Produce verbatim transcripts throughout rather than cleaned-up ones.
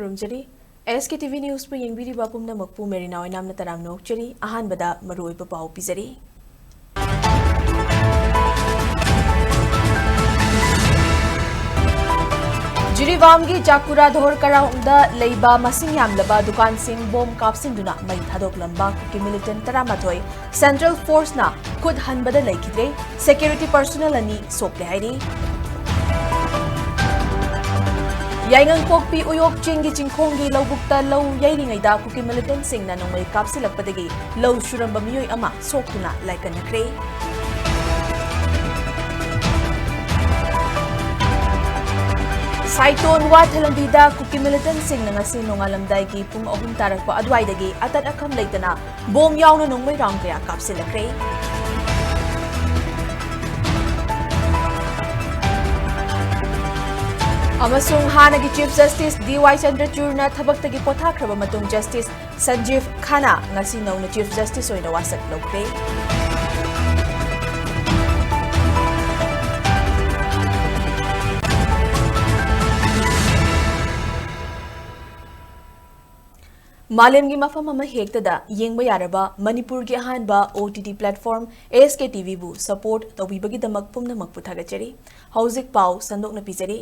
ꯊꯝꯖꯔꯤ꯫ ꯑꯦꯁ ꯀꯦ T V ꯅ꯭ꯌꯨꯁꯄꯨ ꯌꯦꯡꯕꯤꯔꯤꯕ ꯄꯨꯝꯅꯃꯛꯄꯨ Marina ꯑꯣꯏꯅꯥꯝꯅ ꯇꯔꯥꯝꯅ ꯑꯣꯛꯆꯔꯤ꯫ ꯑꯍꯥꯟꯕꯗ ꯃꯔꯨꯑꯣꯏꯕ ꯄꯥꯎ ꯄꯤꯖꯔꯤ꯫ ꯖꯤꯔꯤꯕꯥꯝꯒꯤ ꯖꯥꯀꯨꯔꯥꯙꯣꯔ ꯀꯔꯥꯎꯟꯗ ꯂꯩꯕ ꯃꯁꯤꯡ ꯌꯥꯝꯂꯕ ꯗꯨꯀꯥꯟꯁꯤꯡ ꯕꯣꯝ ꯀꯥꯞꯁꯤꯟꯗꯨꯅ ꯃꯩ ꯊꯥꯗꯣꯛꯂꯝꯕ ꯀꯨꯀꯤ ꯃꯤꯂꯤꯇꯦꯟ ꯇꯔꯥꯃꯥꯊꯣꯏ ꯁꯦꯟꯇ꯭ꯔꯦꯜ ꯐꯣꯔꯁꯅ ꯈꯨꯠ ꯍꯟꯕꯗ ꯂꯩꯈꯤꯗ꯭ꯔꯦ꯫ ꯁꯦꯀ꯭ꯌꯨꯔꯤꯇꯤ ꯄꯔꯁꯣꯅꯦꯜ ꯑꯅꯤ ꯁꯣꯛꯂꯦ ꯍꯥꯏꯔꯤ꯫ ꯌꯥꯏꯉꯪꯄꯣꯛꯄꯤ ꯎꯌꯣꯛ ꯆꯤꯡꯒꯤ ꯆꯤꯡꯈꯣꯡꯒꯤ ꯂꯧꯕꯨꯛꯇ ꯂꯧ ꯌꯩꯔꯤꯉꯩꯗ ꯀꯨꯀꯤ ꯃꯤꯂꯤꯇꯦꯟꯁꯤꯡꯅ ꯅꯣꯡꯃꯩ ꯀꯥꯞꯁꯤꯜꯂꯛꯄꯗꯒꯤ ꯂꯧ ꯁꯨꯔꯝꯕ ꯃꯤꯑꯣꯏ ꯑꯃ ꯁꯣꯛꯇꯨꯅ ꯂꯥꯏꯀꯠꯅꯈ꯭ꯔꯦ꯫ ꯁꯥꯏꯇꯣꯟ ꯋꯥꯊ ꯂꯝꯕꯤꯗ ꯀꯨꯀꯤ ꯃꯤꯂꯤꯇꯦꯟꯁꯤꯡꯅ ꯉꯁꯤ ꯅꯣꯡꯉꯥꯜꯂꯝꯗꯥꯏꯒꯤ ꯄꯨꯡ ꯑꯍꯨꯝ ꯇꯥꯔꯛꯄ ꯑꯗꯨꯋꯥꯏꯗꯒꯤ ꯑꯇꯠ ꯑꯈꯝ ꯂꯩꯇꯅ ꯕꯣꯝ ꯌꯥꯎꯅ ꯅꯣꯡꯃꯩ ꯔꯥꯎꯟ ꯀꯌꯥ ꯀꯥꯞꯁꯤꯜꯂꯛꯈ꯭ꯔꯦ꯫ ꯑꯃꯁꯨꯡ ꯍꯥꯟꯅꯒꯤ ꯆꯤꯐ ꯖꯁꯇꯤꯁ ꯗꯤ ꯋꯥꯏ ꯆꯟꯗ꯭ꯔꯆꯨꯔꯅ ꯊꯕꯛꯇꯒꯤ ꯄꯣꯊꯥꯈ꯭ꯔꯕ ꯃꯇꯨꯡ ꯖꯁꯇꯤꯁ ꯁꯟꯖꯤꯚ ꯈꯟꯅꯥ ꯉꯁꯤ ꯅꯧꯅ ꯆꯤꯐ ꯖꯁꯇꯤꯁ ꯑꯣꯏꯅ ꯋꯥꯁꯛ ꯂꯧꯈ꯭ꯔꯦ꯫ ꯃꯥꯂꯦꯝꯒꯤ ꯃꯐꯝ ꯑꯃ ꯍꯦꯛꯇꯗ ꯌꯦꯡꯕ ꯌꯥꯔꯕ ꯃꯅꯤꯄꯨꯔꯒꯤ ꯑꯍꯥꯟꯕ ꯑꯣ ꯇꯤ ꯇꯤ ꯄ꯭ꯂꯦꯠꯐꯣꯔꯝ ꯑꯦꯁ ꯀꯦ ꯇꯤ ꯚꯤꯕꯨ ꯁꯄꯣꯔꯠ ꯇꯧꯕꯤꯕꯒꯤꯗꯃꯛ ꯄꯨꯝꯅꯃꯛꯄꯨ ꯊꯥꯒꯠꯆꯔꯤ꯫ ꯍꯧꯖꯤꯛ ꯄꯥꯎ ꯁꯟꯗꯣꯛꯅ ꯄꯤꯖꯔꯤ꯫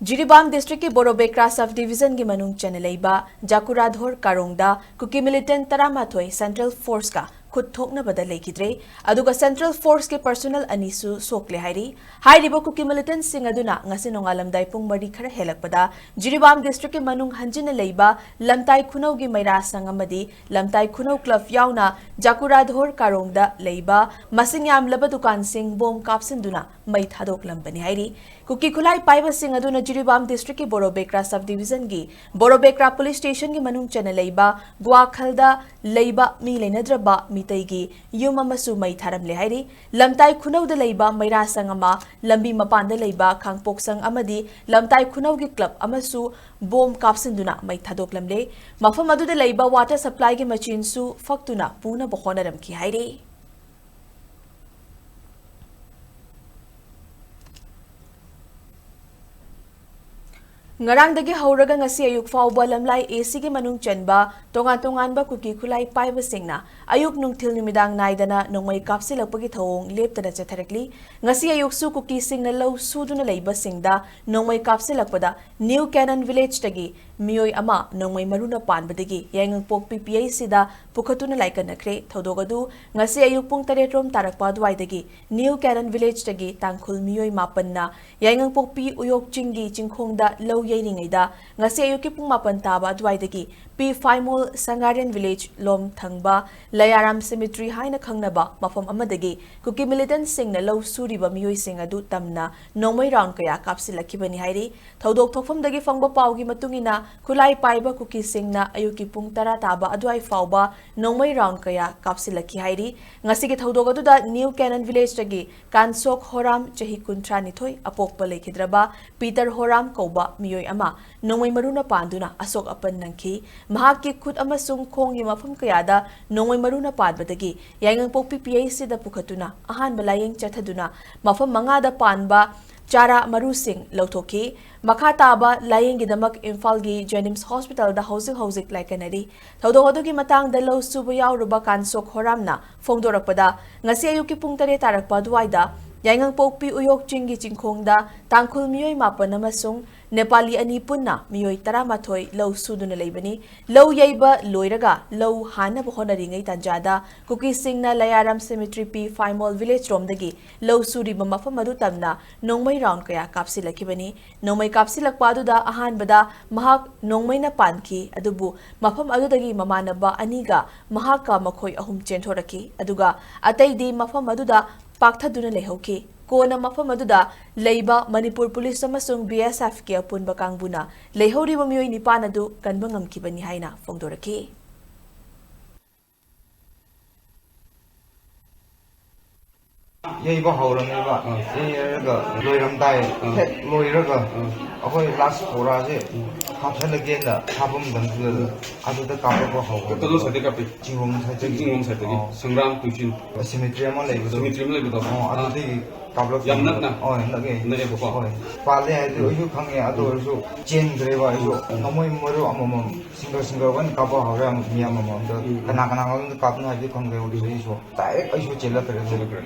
ꯖꯤꯔꯤꯕꯥꯝ ꯗꯤꯁꯇ꯭ꯔꯤꯛꯀꯤ ꯕꯣꯔꯣꯕꯦꯀ꯭ꯔꯥ ꯁꯕ ꯗꯤꯚꯤꯖꯟꯒꯤ ꯃꯅꯨꯡ ꯆꯟꯅ ꯂꯩꯕ ꯖꯥꯀꯨꯔꯥꯙꯣꯔ ꯀꯥꯔꯣꯡꯗ ꯀꯨꯀꯤ ꯃꯤꯂꯤꯇꯦꯟ ꯇꯔꯥꯃꯥꯊꯣꯏ ꯁꯦꯟꯇ꯭ꯔꯦꯜ ꯐꯣꯔꯁꯀ ꯈꯨꯠ ꯊꯣꯛꯅꯕꯗ ꯂꯩꯈꯤꯗ꯭ꯔꯦ꯫ ꯑꯗꯨꯒ ꯁꯦꯟꯇ꯭ꯔꯦꯜ ꯐꯣꯔꯁꯀꯤ ꯄꯔꯁꯣꯅꯦꯜ ꯑꯅꯤꯁꯨ ꯁꯣꯛꯂꯦ ꯍꯥꯏꯔꯤ꯫ ꯍꯥꯏꯔꯤꯕ ꯀꯨꯀꯤ ꯃꯤꯂꯤꯇꯦꯟꯁꯤꯡ ꯑꯗꯨꯅ ꯉꯁꯤ ꯅꯣꯡꯉꯥꯜꯂꯝꯗꯥꯏ ꯄꯨꯡ ꯃꯔꯤ ꯈꯔ ꯍꯦꯜꯂꯛꯄꯗ ꯖꯤꯔꯤꯕꯥꯝ ꯗꯤꯁꯇ꯭ꯔꯤꯛꯀꯤ ꯃꯅꯨꯡ ꯍꯟꯖꯤꯟꯅ ꯂꯩꯕ ꯂꯝꯇꯥꯏ ꯈꯨꯅꯧꯒꯤ ꯃꯩꯔꯥ ꯁꯪ ꯑꯃꯗꯤ ꯂꯝꯇꯥꯏ ꯈꯨꯅꯧ ꯀ꯭ꯂꯕ ꯌꯥꯎꯅ ꯖꯥꯀꯨꯔꯥꯙꯣꯔ ꯀꯥꯔꯣꯡꯗ ꯂꯩꯕ ꯃꯁꯤꯡ ꯌꯥꯝꯂꯕ ꯗꯨꯀꯥꯟꯁꯤꯡ ꯕꯣꯝ ꯀꯥꯞꯁꯤꯟꯗꯨꯅ ꯃꯩ ꯊꯥꯗꯣꯛꯂꯝꯕꯅꯤ ꯍꯥꯏꯔꯤ꯫ ꯀꯨꯀꯤ ꯈꯨꯠꯂꯥꯏ ꯄꯥꯏꯕꯁꯤꯡ ꯑꯗꯨꯅ ꯖꯤꯔꯤꯕꯥꯝ ꯗꯤꯁꯇ꯭ꯔꯤꯛꯀꯤ ꯕꯣꯔꯣꯕꯦꯀ꯭ꯔꯥ ꯁꯕ ꯗꯤꯚꯤꯖꯟꯒꯤ ꯕꯣꯔꯣꯕꯦꯀ꯭ꯔꯥ ꯄꯨꯂꯤꯁ ꯁ꯭ꯇꯦꯁꯟꯒꯤ ꯃꯅꯨꯡ ꯆꯟꯅ ꯂꯩꯕ ꯒ꯭ꯋꯥꯈꯜꯗ ꯂꯩꯕ ꯃꯤ ꯂꯩꯅꯗ꯭ꯔꯕ ꯃꯤꯇꯩꯒꯤ ꯌꯨꯝ ꯑꯃꯁꯨ ꯃꯩ ꯊꯥꯔꯝꯂꯦ ꯍꯥꯏꯔꯤ꯫ ꯂꯝꯇꯥꯏ ꯈꯨꯅꯧꯗ ꯂꯩꯕ ꯃꯩꯔꯥꯁꯪ ꯑꯃ, ꯂꯝꯕꯤ ꯃꯄꯥꯟꯗ ꯂꯩꯕ ꯈꯥꯡꯄꯣꯛꯁꯪ ꯑꯃꯗꯤ ꯂꯝꯇꯥꯏ ꯈꯨꯅꯧꯒꯤ ꯀ꯭ꯂꯕ ꯑꯃꯁꯨ ꯕꯣꯝ ꯀꯥꯞꯁꯤꯟꯗꯨꯅ ꯃꯩ ꯊꯥꯗꯣꯛꯂꯝꯂꯦ꯫ ꯃꯐꯝ ꯑꯗꯨꯗ ꯂꯩꯕ ꯋꯥꯇꯔ ꯁꯄ꯭ꯂꯥꯏꯒꯤ ꯃꯦꯆꯤꯟꯁꯨ ꯐꯛꯇꯨꯅ ꯄꯨꯅꯕ ꯍꯣꯠꯅꯔꯝꯈꯤ ꯍꯥꯏꯔꯤ꯫ ꯉꯔꯥꯡꯗꯒꯤ ꯍꯧꯔꯒ ꯉꯁꯤ ꯑꯌꯨꯛ ꯐꯥꯎꯕ ꯂꯝꯂꯥꯏ ꯑꯦꯁꯤꯒꯤ ꯃꯅꯨꯡ ꯆꯟꯕ ꯇꯣꯉꯥꯟ ꯇꯣꯉꯥꯟꯕ ꯀꯨꯀꯤ ꯈꯨꯠꯂꯥꯏ ꯄꯥꯏꯕꯁꯤꯡꯅ ꯑꯌꯨꯛ ꯅꯨꯡꯊꯤꯜ ꯅꯨꯃꯤꯗꯥꯡ ꯅꯥꯏꯗꯅ ꯅꯣꯡꯃꯩ ꯀꯥꯞꯁꯤꯜꯂꯛꯄꯒꯤ ꯊꯧꯑꯣꯡ ꯂꯦꯞꯇꯅ ꯆꯠꯊꯔꯛꯂꯤ꯫ ꯉꯁꯤ ꯑꯌꯨꯛꯁꯨ ꯀꯨꯀꯤꯁꯤꯡꯅ ꯂꯧ ꯁꯨꯗꯨꯅ ꯂꯩꯕꯁꯤꯡꯗ ꯅꯣꯡꯃꯩ ꯀꯥꯞꯁꯤꯜꯂꯛꯄꯗ ꯅ꯭ꯌꯨ ꯀꯦꯅꯟ ꯚꯤꯂꯦꯖꯇꯒꯤ ꯃꯤꯑꯣꯏ ꯑꯃ ꯅꯣꯡꯃꯩ ꯃꯔꯨꯅ ꯄꯥꯟꯕꯗꯒꯤ ꯌꯥꯏꯉꯪꯄꯣꯛꯄꯤ ꯄꯤꯑꯩꯆꯁꯤꯗ ꯄꯨꯈꯠꯇꯨꯅ ꯂꯥꯏꯀꯠꯅꯈ꯭ꯔꯦ꯫ ꯊꯧꯗꯣꯛ ꯑꯗꯨ ꯉꯁꯤ ꯑꯌꯨꯛ ꯄꯨꯡ ꯇꯔꯦꯠ ꯔꯣꯝ ꯇꯥꯔꯛꯄ ꯑꯗꯨꯋꯥꯏꯗꯒꯤ ꯅ꯭ꯌꯨ ꯀꯦꯅꯟ ꯚꯤꯂꯦꯖꯇꯒꯤ ꯇꯥꯡꯈꯨꯜ ꯃꯤꯑꯣꯏ ꯃꯥꯄꯟꯅ ꯌꯥꯏꯉꯪꯄꯣꯛꯄꯤ ꯎꯌꯣꯛ ꯆꯤꯡꯒꯤ ꯆꯤꯡꯈꯣꯡꯗ ꯂꯧ ꯌꯩꯔꯤꯉꯩꯗ ꯉꯁꯤ ꯑꯌꯨꯛꯀꯤ ꯄꯨꯡ ꯃꯥꯄꯟ ꯇꯥꯕ ꯑꯗꯨꯋꯥꯏꯗꯒꯤ ꯄꯤ ꯐꯥꯏꯃꯣꯜ ꯁꯉꯥꯔꯦꯟ ꯚꯤꯂꯦꯖ ꯂꯣꯝ ꯊꯪꯕ ꯂꯌꯥꯔꯥꯝ ꯁꯤꯃꯤꯇ꯭ꯔꯤ ꯍꯥꯏꯅ ꯈꯪꯅꯕ ꯃꯐꯝ ꯑꯃꯗꯒꯤ ꯀꯨꯀꯤ ꯃꯤꯂꯤꯇꯦꯟꯠꯁꯤꯡꯅ ꯂꯧ ꯁꯨꯔꯤꯕ ꯃꯤꯑꯣꯏꯁꯤꯡ ꯑꯗꯨ ꯇꯝꯅ ꯅꯣꯡꯃꯩ ꯔꯥꯎꯟ ꯀꯌꯥ ꯀꯥꯞꯁꯤꯜꯂꯛꯈꯤꯕꯅꯤ ꯍꯥꯏꯔꯤ꯫ ꯊꯧꯗꯣꯛ ꯊꯣꯛꯐꯝꯗꯒꯤ ꯐꯪꯕ ꯄꯥꯎꯒꯤ ꯃꯇꯨꯡ ꯏꯟꯅ ꯈꯨꯠꯂꯥꯏ ꯄꯥꯏꯕ ꯀꯨꯀꯤꯁꯤꯡꯅ ꯑꯌꯨꯛꯀꯤ ꯄꯨꯡ ꯇꯔꯥ ꯇꯥꯕ ꯑꯗꯨꯋꯥꯏ ꯐꯥꯎꯕ ꯅꯣꯡꯃꯩ ꯔꯥꯎꯟ ꯀꯌꯥ ꯀꯥꯞꯁꯤꯜꯂꯛꯈꯤ ꯍꯥꯏꯔꯤ꯫ ꯉꯁꯤꯒꯤ ꯊꯧꯗꯣꯛ ꯑꯗꯨꯗ ꯅ꯭ꯌꯨ ꯀꯦꯅꯟ ꯚꯤꯂꯦꯖꯇꯒꯤ ꯀꯥꯟꯁꯣꯛ ꯍꯣꯔꯥꯝ, ꯆꯍꯤ ꯀꯨꯟꯊ꯭ꯔꯥ ꯅꯤꯊꯣꯏ, ꯑꯄꯣꯛꯄ ꯂꯩꯈꯤꯗ꯭ꯔꯕ ꯄꯤꯇꯔ ꯍꯣꯔꯥꯝ ꯀꯧꯕ ꯃꯤꯑꯣꯏ ꯑꯃ ꯅꯣꯡꯃꯩ ꯃꯔꯨꯅ ꯄꯥꯟꯗꯨꯅ ꯑꯁꯣꯛ ꯑꯄꯟ ꯅꯪꯈꯤ꯫ ꯃꯍꯥꯛꯀꯤ ꯈꯨꯠ ꯑꯃꯁꯨꯡ ꯈꯣꯡꯒꯤ ꯃꯐꯝ ꯀꯌꯥꯗ ꯅꯣꯡꯃꯩ ꯃꯔꯨꯅ ꯄꯥꯟꯕꯗꯒꯤ ꯌꯥꯏꯉꯪꯄꯣꯛꯄꯤ ꯄꯤꯑꯩꯆꯁꯤꯗ ꯄꯨꯈꯠꯇꯨꯅ ꯑꯍꯥꯟꯕ ꯂꯥꯌꯦꯡ ꯆꯠꯊꯗꯨꯅ ꯃꯐꯝ ꯃꯉꯥꯗ ꯄꯥꯟꯕ ꯆꯥꯔꯥ ꯃꯔꯨꯁꯤꯡ ꯂꯧꯊꯣꯛꯈꯤ꯫ ꯃꯈꯥ ꯇꯥꯕ ꯂꯥꯌꯦꯡꯒꯤꯗꯃꯛ ꯏꯝꯐꯥꯜꯒꯤ ꯖꯦꯅꯤꯝꯁ ꯍꯣꯁꯄꯤꯇꯥꯜꯗ ꯍꯧꯖꯤꯛ ꯍꯧꯖꯤꯛ ꯂꯥꯏꯀꯠꯅꯔꯤ꯫ ꯊꯧꯗꯣꯛ ꯑꯗꯨꯒꯤ ꯃꯇꯥꯡꯗ ꯂꯧ ꯁꯨꯕ ꯌꯥꯎꯔꯨꯕ ꯀꯥꯟꯁꯣꯛ ꯍꯣꯔꯥꯝꯅ ꯐꯣꯡꯗꯣꯔꯛꯄꯗ, ꯉꯁꯤ ꯑꯌꯨꯛꯀꯤ ꯄꯨꯡ ꯇꯔꯦꯠ ꯇꯥꯔꯛꯄ ꯑꯗꯨꯋꯥꯏꯗ ꯌꯥꯏꯉꯪꯄꯣꯛꯄꯤ ꯎꯌꯣꯛ ꯆꯤꯡꯒꯤ ꯆꯤꯡꯈꯣꯡꯗ ꯇꯥꯡꯈꯨꯜ ꯃꯤꯑꯣꯏ ꯃꯥꯄꯟ ꯑꯃꯁꯨꯡ ꯅꯦꯄꯥꯂꯤ ꯑꯅꯤ ꯄꯨꯟꯅ ꯃꯤꯑꯣꯏ ꯇꯔꯥꯃꯥꯊꯣꯏ ꯂꯧ ꯁꯨꯗꯨꯅ ꯂꯩꯕꯅꯤ꯫ ꯂꯧ ꯌꯩꯕ ꯂꯣꯏꯔꯒ ꯂꯧ ꯍꯥꯟꯅꯕ ꯍꯣꯠꯅꯔꯤꯉꯩ ꯇꯥꯟꯖꯥꯗ ꯀꯨꯀꯤꯁꯤꯡꯅ ꯂꯌꯥꯔꯥꯝ ꯁꯤꯃꯤꯇ꯭ꯔꯤ ꯄꯤ ꯐꯥꯏꯃꯣꯜ ꯚꯤꯂꯦꯖ ꯔꯣꯝꯗꯒꯤ ꯂꯧ ꯁꯨꯔꯤꯕ ꯃꯐꯝ ꯑꯗꯨ ꯇꯝꯅ ꯅꯣꯡꯃꯩ ꯔꯥꯎꯟ ꯀꯌꯥ ꯀꯥꯞꯁꯤꯜꯂꯛꯈꯤꯕꯅꯤ꯫ ꯅꯣꯡꯃꯩ ꯀꯥꯞꯁꯤꯜꯂꯛꯄ ꯑꯗꯨꯗ ꯑꯍꯥꯟꯕꯗ ꯃꯍꯥꯛ ꯅꯣꯡꯃꯩꯅ ꯄꯥꯟꯈꯤ, ꯑꯗꯨꯕꯨ ꯃꯐꯝ ꯑꯗꯨꯗꯒꯤ ꯃꯃꯥꯟꯅꯕ ꯑꯅꯤꯒ ꯃꯍꯥꯛꯀ ꯃꯈꯣꯏ ꯑꯍꯨꯝ ꯆꯦꯟꯊꯣꯔꯛꯈꯤ, ꯑꯗꯨꯒ ꯑꯇꯩꯗꯤ ꯃꯐꯝ ꯑꯗꯨꯗ ꯄꯥꯛꯊꯗꯨꯅ ꯂꯩꯍꯧꯈꯤ꯫ ꯀꯣꯟꯅ ꯃꯐꯝ ꯑꯗꯨꯗ ꯂꯩꯕ ꯃꯅꯤꯄꯨꯔ ꯄꯨꯂꯤꯁ ꯑꯃꯁꯨꯡ ꯕꯤ ꯑꯦꯁ ꯑꯦꯐꯀꯤ ꯑꯄꯨꯟꯕ ꯀꯥꯡꯕꯨꯅ ꯂꯩꯍꯧꯔꯤꯕ ꯃꯤꯑꯣꯏ ꯅꯤꯄꯥꯟ ꯑꯗꯨ ꯀꯟꯕ ꯉꯝꯈꯤꯕꯅꯤ ꯍꯥꯏꯅ ꯐꯣꯡꯗꯣꯔꯛꯈꯤ꯫ ꯌꯩꯕ ꯍꯧꯔꯝꯃꯦꯕ꯫ ꯑꯥ꯫ ꯌꯩꯔꯒ ꯂꯣꯏꯔꯝꯗꯥꯏ, ꯑꯥ꯫ ꯍꯦꯛ ꯂꯣꯏꯔꯒ ꯑꯥ꯫ ꯑꯩꯈꯣꯏ ꯂꯥꯁ ꯄꯣꯔꯥꯁꯦ ꯎꯝ꯫ ꯀꯥꯞꯊꯠꯂꯒꯦꯅ ꯍꯥꯞꯄ ꯃꯇꯝꯗꯨꯗ ꯑꯗꯨꯗ ꯀꯥꯞꯂꯛꯄ ꯍꯧꯕ꯫ ꯀꯗꯣꯝ ꯁꯥꯏꯗꯇꯒꯤ ꯀꯥꯞꯄꯤ? ꯆꯤꯡꯔꯣꯝ ꯁꯥꯏꯗꯇꯒꯤ꯫ ꯆꯤꯡꯔꯣꯝ ꯁꯥꯏꯗꯇꯒꯤ꯫ ꯑꯣ꯫ ꯁꯪꯒ꯭ꯔꯥꯝ ꯇꯨꯏꯁꯤꯟ꯫ ꯁꯤꯃꯤꯇ꯭ꯔꯤ ꯑꯃ ꯂꯩꯕꯗꯣ꯫ ꯁꯤꯃꯤꯇ꯭ꯔꯤ ꯑꯃ ꯂꯩꯕꯗꯣ꯫ ꯑꯣ, ꯑꯥ꯫ ꯑꯗꯨꯗꯒꯤ ꯀꯥꯞꯂꯛꯄ꯫ ꯌꯥꯝ ꯅꯛꯅ? ꯍꯣꯏ, ꯅꯛꯑꯦ꯫ ꯅꯛꯑꯦꯕꯀꯣ꯫ ꯍꯣꯏ꯫ ꯄꯥꯜꯂꯦ ꯍꯥꯏꯗꯤ ꯑꯩꯁꯨ ꯈꯪꯉꯦ, ꯑꯗꯨ ꯑꯣꯏꯔꯁꯨ ꯆꯦꯟꯗ꯭ꯔꯦꯕ ꯑꯩꯁꯨ꯫ ꯎꯝ꯫ ꯅꯣꯡꯃꯩ ꯃꯔꯨ ꯑꯃꯃꯝ, ꯁꯤꯡꯒꯜ ꯁꯤꯡꯒꯜ ꯑꯣꯏꯅ ꯀꯥꯞꯄ ꯍꯧꯔꯦ, ꯃꯤ ꯑꯃꯃꯝꯗ꯫ ꯎꯝ꯫ ꯀꯅꯥ ꯀꯅꯥ ꯃꯉꯣꯟꯗ ꯀꯥꯞꯄꯅꯣ ꯍꯥꯏꯕꯗꯤ ꯈꯪꯗ꯭ꯔꯦ ꯍꯧꯖꯤꯛ ꯑꯩꯁꯨ꯫ ꯗꯥꯏꯔꯦꯛ ꯑꯩꯁꯨ ꯆꯦꯜꯂꯛꯈ꯭ꯔꯦ꯫ ꯆꯦꯜꯂꯛꯈ꯭ꯔꯦ꯫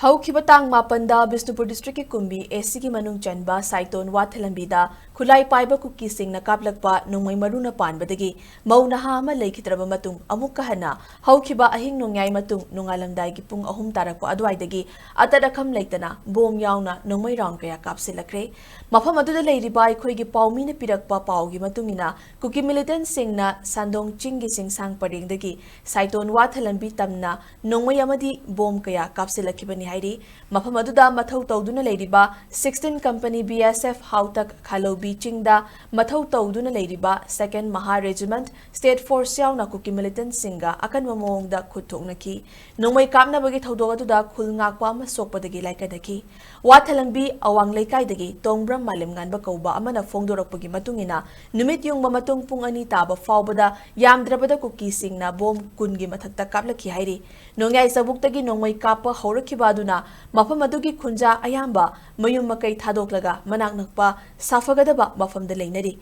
ꯍꯧꯈꯤꯕ ꯇꯥꯡ ꯃꯥꯄꯟꯗ ꯕꯤꯁꯅꯨꯄꯨꯔ ꯗꯤꯁꯇ꯭ꯔꯤꯛꯀꯤ ꯀꯨꯝꯕꯤ ꯑꯦꯁ ꯁꯤꯒꯤ ꯃꯅꯨꯡ ꯆꯟꯕ ꯁꯥꯏꯇꯣꯟ ꯋꯥꯊꯂꯝꯕꯤꯗ ꯈꯨꯠꯂꯥꯏ ꯄꯥꯏꯕ ꯀꯨꯀꯤꯁꯤꯡꯅ ꯀꯥꯞꯂꯛꯄ ꯅꯣꯡꯃꯩ ꯃꯔꯨꯅ ꯄꯥꯟꯕꯗꯒꯤ ꯃꯧ ꯅꯍꯥ ꯑꯃ ꯂꯩꯈꯤꯗ꯭ꯔꯕ ꯃꯇꯨꯡ, ꯑꯃꯨꯛꯀ ꯍꯟꯅ ꯍꯧꯈꯤꯕ ꯑꯍꯤꯡ ꯅꯣꯡꯌꯥꯏ ꯃꯇꯨꯡ ꯅꯣꯡꯉꯥꯜꯂꯝꯗꯥꯏꯒꯤ ꯄꯨꯡ ꯑꯍꯨꯝ ꯇꯥꯔꯛꯄ ꯑꯗꯨꯋꯥꯏꯗꯒꯤ ꯑꯇꯠ ꯑꯈꯝ ꯂꯩꯇꯅ ꯕꯣꯝ ꯌꯥꯎꯅ ꯅꯣꯡꯃꯩ ꯔꯥꯎꯟ ꯀꯌꯥ ꯀꯥꯞꯁꯤꯜꯂꯛꯈ꯭ꯔꯦ꯫ ꯃꯐꯝ ꯑꯗꯨꯗ ꯂꯩꯔꯤꯕ ꯑꯩꯈꯣꯏꯒꯤ ꯄꯥꯎꯃꯤꯅ ꯄꯤꯔꯛꯄ ꯄꯥꯎꯒꯤ ꯃꯇꯨꯡ ꯏꯟꯅ, ꯀꯨꯀꯤ ꯃꯤꯂꯤꯇꯦꯟꯠꯁꯤꯡꯅ ꯁꯥꯟꯗꯣꯡ ꯆꯤꯡꯒꯤ ꯆꯤꯡꯁꯥꯡ ꯄꯔꯦꯡꯗꯒꯤ ꯁꯥꯏꯇꯣꯟ ꯋꯥꯊꯂꯝꯕꯤ ꯇꯝꯅ ꯅꯣꯡꯃꯩ ꯑꯃꯗꯤ ꯕꯣꯝ ꯀꯌꯥ ꯀꯥꯞꯁꯤꯜꯂꯛꯈꯤꯕꯅꯤ ꯍꯥꯏꯔꯤ꯫ ꯃꯐꯝ ꯑꯗꯨꯗ ꯃꯊꯧ ꯇꯧꯗꯨꯅ ꯂꯩꯔꯤꯕ sixteen company B S F ꯍꯥꯎꯇꯛ ꯈꯥꯂꯧꯕꯤ ꯆꯤꯡꯗ ꯃꯊꯧ ꯇꯧꯗꯨꯅ ꯂꯩꯔꯤꯕ second Mahar Regiment, state force ꯌꯥꯎꯅ ꯀꯨꯀꯤ ꯃꯤꯂꯤꯇꯦꯟꯠꯁꯤꯡꯒ ꯑꯀꯟꯕ ꯃꯑꯣꯡꯗ ꯈꯨꯠ ꯊꯣꯛꯅꯈꯤ꯫ ꯅꯣꯡꯃꯩ ꯀꯥꯞꯅꯕꯒꯤ ꯊꯧꯗꯣꯛ ꯑꯗꯨꯗ ꯈꯨꯜ ꯉꯥꯛꯄ ꯑꯃ ꯁꯣꯛꯄꯗꯒꯤ ꯂꯥꯏꯀꯠꯅꯈꯤ꯫ ꯋꯥꯊꯂꯝꯕꯤ ꯑꯋꯥꯡ ꯂꯩꯀꯥꯏꯗꯒꯤ ꯇꯣꯡꯕ꯭ꯔꯝ ꯃꯥꯂꯦꯝꯉꯥꯟꯕ ꯀꯧꯕ ꯑꯃꯅ ꯐꯣꯡꯗꯣꯔꯛꯄꯒꯤ ꯃꯇꯨꯡ ꯏꯟꯅ, ꯅꯨꯃꯤꯠ ꯌꯨꯡꯕ ꯃꯇꯨꯡ ꯄꯨꯡ ꯑꯅꯤ ꯇꯥꯕ ꯐꯥꯎꯕꯗ ꯌꯥꯝꯗ꯭ꯔꯕꯗ ꯀꯨꯀꯤꯁꯤꯡꯅ ꯕꯣꯝ ꯀꯨꯟꯒꯤ ꯃꯊꯛꯇ ꯀꯥꯞꯂꯛꯈꯤ ꯍꯥꯏꯔꯤ꯫ ꯅꯣꯡꯌꯥꯏ ꯆꯕꯨꯛꯇꯒꯤ ꯅꯣꯡꯃꯩ ꯀꯥꯞꯄ ꯍꯧꯔꯛꯈꯤꯕ ꯑꯗꯨꯅ ꯃꯐꯝ ꯑꯗꯨꯒꯤ ꯈꯨꯟꯖꯥ ꯑꯌꯥꯝꯕ ꯃꯌꯨꯝ ꯃꯀꯩ ꯊꯥꯗꯣꯛꯂꯒ ꯃꯅꯥꯛ ꯅꯛꯄ ꯁꯥꯐꯒꯗꯕ ꯃꯐꯝꯗ ꯂꯩꯅꯔꯤ꯫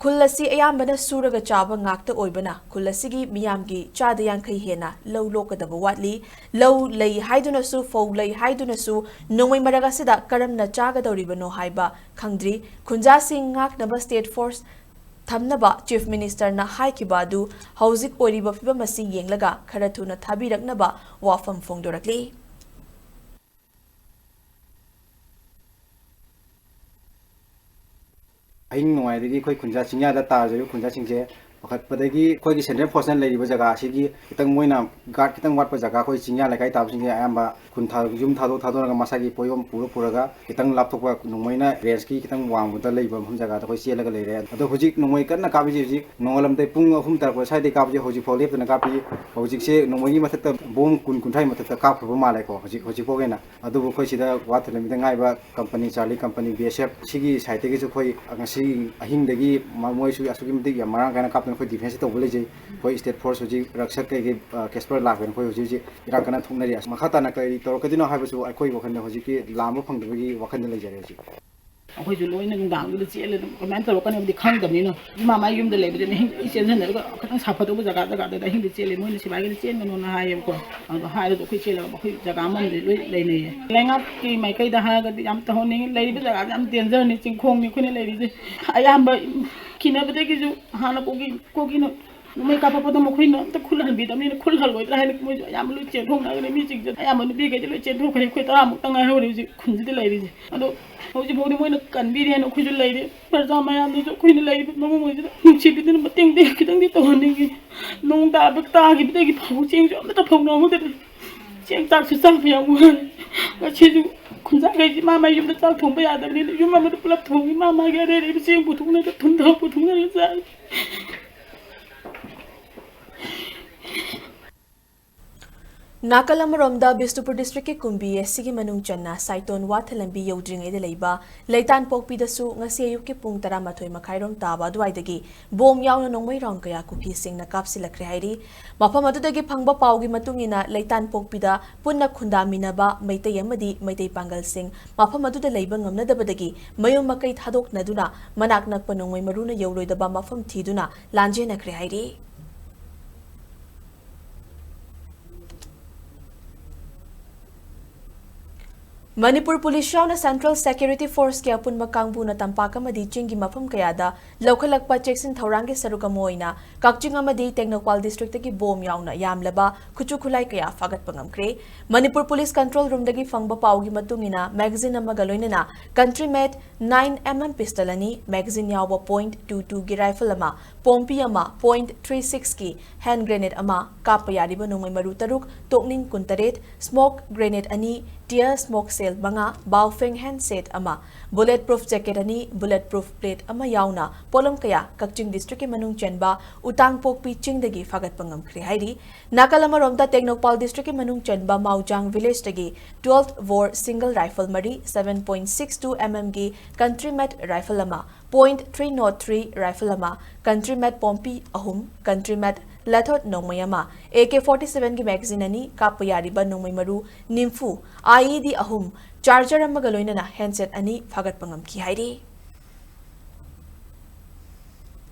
ꯈꯨꯜ ꯑꯁꯤ ꯑꯌꯥꯝꯕꯅ ꯁꯨꯔꯒ ꯆꯥꯕ ꯉꯥꯛꯇ ꯑꯣꯏꯕꯅ, ꯈꯨꯜ ꯑꯁꯤꯒꯤ ꯃꯤꯌꯥꯝꯒꯤ ꯆꯥꯗ ꯌꯥꯡꯈꯩ ꯍꯦꯟꯅ ꯂꯧ ꯂꯣꯛꯀꯗꯕ ꯋꯥꯠꯂꯤ꯫ ꯂꯧ ꯂꯩ ꯍꯥꯏꯗꯨꯅꯁꯨ, ꯐꯧ ꯂꯩ ꯍꯥꯏꯗꯨꯅꯁꯨ, ꯅꯣꯡꯃꯩ ꯃꯔꯛ ꯑꯁꯤꯗ ꯀꯔꯝꯅ ꯆꯥꯒꯗꯧꯔꯤꯕꯅꯣ ꯍꯥꯏꯕ ꯈꯪꯗ꯭ꯔꯤ꯫ ꯈꯨꯟꯖꯥꯁꯤꯡ ꯉꯥꯛꯅꯕ state force ꯊꯝꯅꯕ Chief Minister ꯅ ꯍꯥꯏꯈꯤꯕ ꯑꯗꯨ ꯍꯧꯖꯤꯛ ꯑꯣꯏꯔꯤꯕ ꯐꯤꯕꯝ ꯑꯁꯤ ꯌꯦꯡꯂꯒ ꯈꯔ ꯊꯨꯅ ꯊꯥꯕꯤꯔꯛꯅꯕ ꯋꯥꯐꯝ ꯐꯣꯡꯗꯣꯔꯛꯂꯤ꯫ ꯑꯍꯤꯡ ꯅꯣꯡꯌꯥꯏꯗꯒꯤ ꯑꯩꯈꯣꯏ ꯈꯨꯟꯖꯥ, ꯆꯤꯡꯌꯥꯗ ꯇꯥꯖꯔꯤꯕ ꯈꯨꯟꯖꯥꯁꯤꯡꯁꯦ ꯄꯥꯈꯠꯄꯗꯒꯤ ꯑꯩꯈꯣꯏꯒꯤ ꯁꯦꯟꯇ꯭ꯔꯦꯜ ꯐꯣꯔꯁꯅ ꯂꯩꯔꯤꯕ ꯖꯒꯥ ꯑꯁꯤꯒꯤ ꯈꯤꯇꯪ ꯃꯣꯏꯅ ꯒꯥꯔꯗ ꯈꯤꯇꯪ ꯋꯥꯠꯄ ꯖꯒꯥ, ꯑꯩꯈꯣꯏ ꯆꯤꯡꯌꯥ ꯂꯩꯀꯥꯏ ꯇꯥꯕꯁꯤꯡꯁꯦ ꯑꯌꯥꯝꯕ ꯈꯨꯟ ꯊꯥ-, ꯌꯨꯝ ꯊꯥꯗꯣꯛ ꯊꯥꯗꯣꯛꯑꯒ ꯃꯁꯥꯒꯤ ꯄꯣꯠꯌꯣꯝ ꯄꯨꯔ ꯄꯨꯔꯒ ꯈꯤꯇꯪ ꯂꯥꯞꯊꯣꯛꯄ ꯅꯣꯡꯃꯩꯅ ꯔꯦꯟꯖꯀꯤ ꯈꯤꯇꯪ ꯋꯥꯡꯕꯗ ꯂꯩꯕ ꯃꯐꯝ ꯖꯒꯥꯗ ꯑꯩꯈꯣꯏ ꯆꯦꯜꯂꯒ ꯂꯩꯔꯦ꯫ ꯑꯗꯣ ꯍꯧꯖꯤꯛ ꯅꯣꯡꯃꯩ ꯀꯟꯅ ꯀꯥꯞꯄꯤꯁꯦ ꯍꯧꯖꯤꯛ ꯅꯣꯡꯉꯥꯜꯂꯝꯗꯥꯏ ꯄꯨꯡ ꯑꯍꯨꯝ ꯇꯥꯔꯛꯄ ꯁ꯭ꯋꯥꯏꯗꯒꯤ ꯀꯥꯞꯄꯁꯦ ꯍꯧꯖꯤꯛꯐꯥꯎ ꯂꯦꯞꯇꯅ ꯀꯥꯞꯄꯤ꯫ ꯍꯧꯖꯤꯛꯁꯦ ꯅꯣꯡꯃꯩꯒꯤ ꯃꯊꯛꯇ ꯕꯣꯝ ꯀꯨꯟ ꯀꯨꯟꯊ꯭ꯔꯥꯒꯤ ꯃꯊꯛꯇ ꯀꯥꯞꯈ꯭ꯔꯕ ꯃꯥꯜꯂꯦꯀꯣ ꯍꯧꯖꯤꯛ, ꯍꯧꯖꯤꯛꯐꯥꯎꯒꯤ ꯑꯣꯏꯅ꯫ ꯑꯗꯨꯕꯨ ꯑꯩꯈꯣꯏ ꯁꯤꯗ ꯋꯥ ꯊꯤꯜꯂꯝꯃꯤꯗ ꯉꯥꯏꯕ ꯀꯝꯄꯅꯤ, ꯆꯥꯔꯂꯤ ꯀꯝꯄꯅꯤ, ꯕꯤ ꯑꯦꯁ ꯑꯦꯐ ꯁꯤꯒꯤ ꯁꯥꯏꯠꯇꯒꯤꯁꯨ ꯑꯩꯈꯣꯏ ꯉꯁꯤ ꯑꯍꯤꯡꯗꯒꯤ ꯃ-, ꯃꯣꯏꯁꯨ ꯑꯁꯨꯛꯀꯤ ꯃꯇꯤꯛ ꯌꯥꯝ ꯃꯔꯥꯡ ꯀꯥꯏꯅ ꯀꯥꯞꯇꯅ ꯑꯩꯈꯣꯏ ꯗꯤꯐꯦꯟꯁ ꯇꯧꯕ ꯂꯩꯖꯩ꯫ ꯑꯩꯈꯣꯏ ꯁ꯭ꯇꯦꯠ ꯐꯣꯔꯁ ꯍꯧꯖꯤꯛ ꯔꯛꯁꯛ ꯀꯩꯀꯩ, ꯑ, ꯀꯦꯁꯄꯔ ꯂꯥꯛꯇꯅ ꯑꯩꯈꯣꯏ ꯍꯧꯖꯤꯛ ꯍꯧꯖꯤꯛ ꯏꯔꯥꯡ ꯀꯟꯅ ꯊꯣꯛꯅꯔꯤ꯫ ꯑꯁ, ꯃꯈꯥ ꯇꯥꯅ ꯀꯔꯤ ꯇꯧꯔꯛꯀꯗꯣꯏꯅꯣ ꯍꯥꯏꯕꯁꯨ ꯑꯩꯈꯣꯏ ꯋꯥꯈꯜꯗ ꯍꯧꯖꯤꯛꯀꯤ ꯂꯥꯝꯕ ꯐꯪꯗꯕꯒꯤ ꯋꯥꯈꯜꯗ ꯂꯩꯖꯔꯦ ꯍꯧꯖꯤꯛ꯫ ꯑꯩꯈꯣꯏꯁꯨ ꯂꯣꯏꯅ ꯅꯨꯡꯗꯥꯡꯗꯨꯗ ꯆꯦꯜꯂꯦ, ꯑꯗꯨꯝ ꯀꯃꯥꯏꯅ ꯇꯧꯔꯛꯀꯅꯤ ꯍꯥꯏꯕꯗꯤ ꯈꯪꯗꯕꯅꯤꯅ꯫ ꯏꯃꯥ ꯃꯥꯏ ꯌꯨꯝꯗ ꯂꯩꯕꯗꯨꯅ ꯑꯍꯤꯡ ꯂꯣꯏ ꯆꯦꯟꯁꯤꯟꯅꯔꯒ ꯈꯤꯇꯪ ꯁꯥꯐꯗꯧꯕ ꯖꯒꯥ ꯖꯒꯥꯗꯨꯗ ꯑꯍꯤꯡꯗ ꯆꯦꯜꯂꯦ꯫ ꯃꯣꯏꯅ ꯁꯤꯕꯥꯏꯒꯤꯗ ꯆꯦꯟꯒꯅꯣꯅ ꯍꯥꯏꯌꯦꯕꯀꯣ꯫ ꯑꯗꯣ ꯍꯥꯏꯔꯁꯨ ꯑꯩꯈꯣꯏ ꯆꯦꯜꯂꯒ ꯑꯩꯈꯣꯏ ꯖꯒꯥ ꯑꯃꯗꯤ ꯂꯣꯏ ꯂꯩꯅꯩꯌꯦ꯫ ꯂꯩꯉꯥꯛꯀꯤ ꯃꯥꯏꯀꯩꯗ ꯍꯥꯏꯔꯒꯗꯤ ꯌꯥꯝ ꯇꯧꯍꯟꯅꯤꯡꯉꯤ꯫ ꯂꯩꯔꯤꯕ ꯖꯒꯥꯁꯦ ꯌꯥꯝ ꯗꯦꯟꯖꯔꯅꯤ, ꯆꯤꯡꯈꯣꯡꯅꯤ ꯑꯩꯈꯣꯏꯅ ꯂꯩꯔꯤꯁꯦ꯫ ꯑꯌꯥꯝꯕ ꯀꯤꯅꯕꯗꯒꯤꯁꯨ ꯍꯥꯟꯅ ꯀꯣꯀꯤ-, ꯀꯣꯀꯤꯅ ꯅꯣꯡꯃꯩ ꯀꯥꯞꯄꯛꯄꯗꯣ ꯃꯈꯣꯏꯅ ꯑꯝꯇ ꯈꯨꯠ ꯍꯟꯕꯤꯗꯕꯅꯤꯅ ꯈꯨꯠ ꯍꯜꯂꯣꯏꯗ꯭ꯔꯥ ꯍꯥꯏꯅ ꯃꯣꯏꯁꯨ ꯑꯌꯥꯝꯕ ꯂꯣꯏ ꯆꯦꯟꯊꯣꯛꯅꯈ꯭ꯔꯦ꯫ ꯃꯤꯁꯤꯡꯁꯦ ꯑꯌꯥꯝꯕ ꯅꯨꯄꯤꯈꯩꯗꯤ ꯂꯣꯏ ꯆꯦꯟꯊꯣꯛꯈ꯭ꯔꯦ꯫ ꯑꯩꯈꯣꯏ ꯇꯔꯥꯃꯨꯛꯇ ꯉꯥꯏꯍꯧꯔꯦ ꯍꯧꯖꯤꯛ ꯈꯨꯟꯁꯤꯗ ꯂꯩꯔꯤꯁꯦ꯫ ꯑꯗꯣ ꯍꯧꯖꯤꯛꯐꯥꯎꯗꯤ ꯃꯣꯏꯅ ꯀꯟꯕꯤꯔꯦꯅ ꯑꯩꯈꯣꯏꯁꯨ ꯂꯩꯔꯤ꯫ ꯄ꯭ꯔꯖꯥ ꯃꯌꯥꯝꯗꯨꯁꯨ ꯑꯩꯈꯣꯏꯅ ꯂꯩꯔꯤꯕ ꯃꯐꯝ ꯑꯁꯤꯗ ꯅꯨꯡꯁꯤꯕꯤꯗꯨꯅ ꯃꯇꯦꯡꯗꯤ ꯈꯤꯇꯪꯗꯤ ꯇꯧꯍꯟꯅꯤꯡꯉꯤ꯫ ꯅꯣꯡ ꯇꯥꯕ ꯇꯥꯈꯤꯕꯗꯒꯤ ꯐꯧ ꯆꯦꯡꯁꯨ ꯑꯃꯠꯇ ꯐꯧꯅꯍꯧꯗ꯭ꯔꯦ꯫ ꯆꯦꯡ ꯆꯥꯛꯁꯨ ꯆꯥꯕ ꯌꯥꯝ ꯋꯥꯔꯦ꯫ ꯉꯁꯤꯁꯨ ꯈꯨꯟꯖꯥꯈꯩꯁꯤ ꯃꯥ ꯃꯥ ꯌꯨꯝꯗ ꯆꯥꯛ ꯊꯣꯡꯕ ꯌꯥꯗꯕꯅꯤꯅ ꯌꯨꯝ ꯑꯃꯗ ꯄꯨꯂꯞ ꯊꯣꯡꯉꯤ꯫ ꯃꯥ ꯃꯥꯒꯤ ꯑꯔꯩ ꯑꯔꯩꯕ ꯆꯦꯡ ꯄꯨꯊꯣꯛꯅꯔꯒ ꯊꯨꯝ ꯊꯥꯎ ꯄꯨꯊꯣꯛꯅꯔꯒ ꯆꯥꯔꯤ꯫ ꯅꯥꯀꯜ ꯑꯃꯔꯣꯝꯗ ꯕꯤꯁꯅꯨꯄꯨꯔ ꯗꯤꯁꯇ꯭ꯔꯤꯛꯀꯤ ꯀꯨꯝꯕꯤ ꯑꯁꯤꯒꯤ ꯃꯅꯨꯡ ꯆꯟꯅ ꯁꯥꯏꯇꯣꯟ ꯋꯥꯊ ꯂꯝꯕꯤ ꯌꯧꯗ꯭ꯔꯤꯉꯩꯗ ꯂꯩꯕ ꯂꯩꯇꯥꯟꯄꯣꯛꯄꯤꯗꯁꯨ ꯉꯁꯤ ꯑꯌꯨꯛꯀꯤ ꯄꯨꯡ ꯇꯔꯥꯃꯥꯊꯣꯏ ꯃꯈꯥꯏꯔꯣꯝ ꯇꯥꯕ ꯑꯗꯨꯋꯥꯏꯗꯒꯤ ꯕꯣꯝ ꯌꯥꯎꯅ ꯅꯣꯡꯃꯩ ꯔꯥꯎꯟ ꯀꯌꯥ ꯀꯨꯀꯤꯁꯤꯡꯅ ꯀꯥꯞꯁꯤꯜꯂꯛꯈ꯭ꯔꯦ ꯍꯥꯏꯔꯤ꯫ ꯃꯐꯝ ꯑꯗꯨꯗꯒꯤ ꯐꯪꯕ ꯄꯥꯎꯒꯤ ꯃꯇꯨꯡ ꯏꯟꯅ ꯂꯩꯇꯥꯟꯄꯣꯛꯄꯤꯗ ꯄꯨꯟꯅ ꯈꯨꯟꯗꯥꯃꯤꯟꯅꯕ ꯃꯩꯇꯩ ꯑꯃꯗꯤ ꯃꯩꯇꯩ ꯄꯥꯡꯒꯜꯁꯤꯡ ꯃꯐꯝ ꯑꯗꯨꯗ ꯂꯩꯕ ꯉꯝꯅꯗꯕꯗꯒꯤ ꯃꯌꯨꯝ ꯃꯀꯩ ꯊꯥꯗꯣꯛꯅꯗꯨꯅ ꯃꯅꯥꯛ ꯅꯛꯄ ꯅꯣꯡꯃꯩ ꯃꯔꯨꯅ ꯌꯧꯔꯣꯏꯗꯕ ꯃꯐꯝ ꯊꯤꯗꯨꯅ ꯂꯥꯟꯖꯦꯟꯅꯈ꯭ꯔꯦ ꯍꯥꯏꯔꯤ꯫ ꯃꯅꯤꯄꯨꯔ ꯄꯨꯂꯤꯁ ꯌꯥꯎꯅ ꯁꯦꯟꯇ꯭ꯔꯦꯜ ꯁꯦꯀ꯭ꯌꯨꯔꯤꯇꯤ ꯐꯣꯔꯁꯀꯤ ꯑꯄꯨꯟꯕ ꯀꯥꯡꯕꯨꯅ ꯇꯝꯄꯥꯛ ꯑꯃꯗꯤ ꯆꯤꯡꯒꯤ ꯃꯐꯝ ꯀꯌꯥꯗ ꯂꯧꯈꯠꯂꯛꯄ ꯆꯦꯛꯁꯤꯟ ꯊꯧꯔꯥꯡꯒꯤ ꯁꯔꯨꯛ ꯑꯃ ꯑꯣꯏꯅ ꯀꯛꯆꯤꯡ ꯑꯃꯗꯤ ꯇꯦꯡꯅꯧꯄꯥꯜ ꯗꯤꯁꯇ꯭ꯔꯤꯛꯇꯒꯤ ꯕꯣꯝ ꯌꯥꯎꯅ ꯌꯥꯝꯂꯕ ꯈꯨꯠꯁꯨ ꯈꯨꯠꯂꯥꯏ ꯀꯌꯥ ꯐꯥꯒꯠꯄ ꯉꯝꯈ꯭ꯔꯦ꯫ ꯃꯅꯤꯄꯨꯔ ꯄꯨꯂꯤꯁ ꯀꯟꯇ꯭ꯔꯣꯜ ꯔꯨꯝꯗꯒꯤ ꯐꯪꯕ ꯄꯥꯎꯒꯤ ꯃꯇꯨꯡ ꯏꯟꯅ, ꯃꯦꯒꯥꯖꯤꯟ ꯑꯃꯒ ꯂꯣꯏꯅꯅ ꯀꯟꯇ꯭ꯔꯤ ꯃꯦꯠ ꯅꯥꯏꯟ ꯑꯦꯝ ꯑꯦꯝ ꯄꯤꯁꯇꯜ ꯑꯅꯤ, ꯃꯦꯒꯥꯖꯤꯟ ꯌꯥꯎꯕ ꯄꯣꯏꯟꯠ ꯇꯨ ꯇꯨꯒꯤ ꯔꯥꯏꯐꯜ ꯑꯃ, ꯄꯣꯝꯄꯤ ꯑꯃ, ꯄꯣꯏꯟꯠ ꯊ꯭ꯔꯤ ꯁꯤꯛꯁꯀꯤ ꯍꯦꯟ ꯒ꯭ꯔꯦꯅꯦꯗ ꯑꯃ, ꯀꯥꯞꯄ ꯌꯥꯔꯤꯕ ꯅꯣꯡꯃꯩ ꯃꯔꯨ ꯇꯔꯨꯛ, ꯇꯣꯛꯅꯤꯡ ꯀꯨꯟꯇꯔꯦꯠ, ꯁ꯭ꯃꯣꯛ ꯒ꯭ꯔꯦꯅꯦꯗ ꯑꯅꯤ, ꯇꯤꯌꯔ ꯁ꯭ꯃꯣꯛ ꯁꯦꯜ ꯃꯉꯥ, ꯕꯥꯎꯐꯦꯡ ꯍꯦꯟ ꯁꯦꯠ ꯑꯃ, ꯕꯨꯂꯦꯠ ꯄ꯭ꯔꯨꯐ ꯖꯦꯀꯦꯠ ꯑꯅꯤ, ꯕꯨꯂꯦꯠ ꯄ꯭ꯔꯨꯐ ꯄ꯭ꯂꯦꯠ ꯑꯃ ꯌꯥꯎꯅ ꯄꯣꯠꯂꯝ ꯀꯌꯥ ꯀꯛꯆꯤꯡ ꯗꯤꯁꯇ꯭ꯔꯤꯛꯀꯤ ꯃꯅꯨꯡ ꯆꯟꯕ ꯎꯇꯥꯡꯄꯣꯛꯄꯤ ꯆꯤꯡꯗꯒꯤ ꯐꯥꯒꯠꯄ ꯉꯝꯈ꯭ꯔꯦ ꯍꯥꯏꯔꯤ꯫ ꯅꯥꯀꯜ ꯑꯃꯔꯣꯝꯗ, ꯇꯦꯡꯅꯧꯄꯥꯜ ꯗꯤꯁꯇ꯭ꯔꯤꯛꯀꯤ ꯃꯅꯨꯡ ꯆꯟꯕ ꯃꯥꯎꯖꯥꯡ ꯚꯤꯂꯦꯖꯇꯒꯤ ꯇꯨꯋꯦꯜꯐ ꯕꯣꯔ ꯁꯤꯡꯒꯜ ꯔꯥꯏꯐꯜ ꯃꯔꯤ, seven point six two M ꯑꯦꯝꯒꯤ ꯀꯟꯇ꯭ꯔꯤ ꯃꯦꯠ ꯔꯥꯏꯐꯜ ꯑꯃ, point three nought three rifle ꯑꯃ, ꯀꯟꯇ꯭ꯔꯤ ꯃꯦꯠ ꯄꯣꯝꯄꯤ ꯑꯍꯨꯝ, ꯀꯟꯇ꯭ꯔꯤ ꯃꯦꯠ ꯂꯦꯊꯣꯠ ꯅꯣꯡꯃꯩ ꯑꯃ, ꯑꯦ ꯀꯦ ꯐꯣꯔꯇꯤ ꯁꯚꯦꯟꯒꯤ ꯃꯦꯒꯥꯖꯤꯟ ꯑꯅꯤ, ꯀꯥꯞꯄ ꯌꯥꯔꯤꯕ ꯅꯣꯡꯃꯩ ꯃꯔꯨ ꯅꯤꯝꯐꯨ, ꯑꯥꯏ ꯏ ꯗꯤ ꯑꯍꯨꯝ, ꯆꯥꯔꯖꯔ ꯑꯃꯒ ꯂꯣꯏꯅꯅ ꯍꯦꯟꯁꯦꯠ ꯑꯅꯤ ꯐꯥꯒꯠꯄ ꯉꯝꯈꯤ ꯍꯥꯏꯔꯤ꯫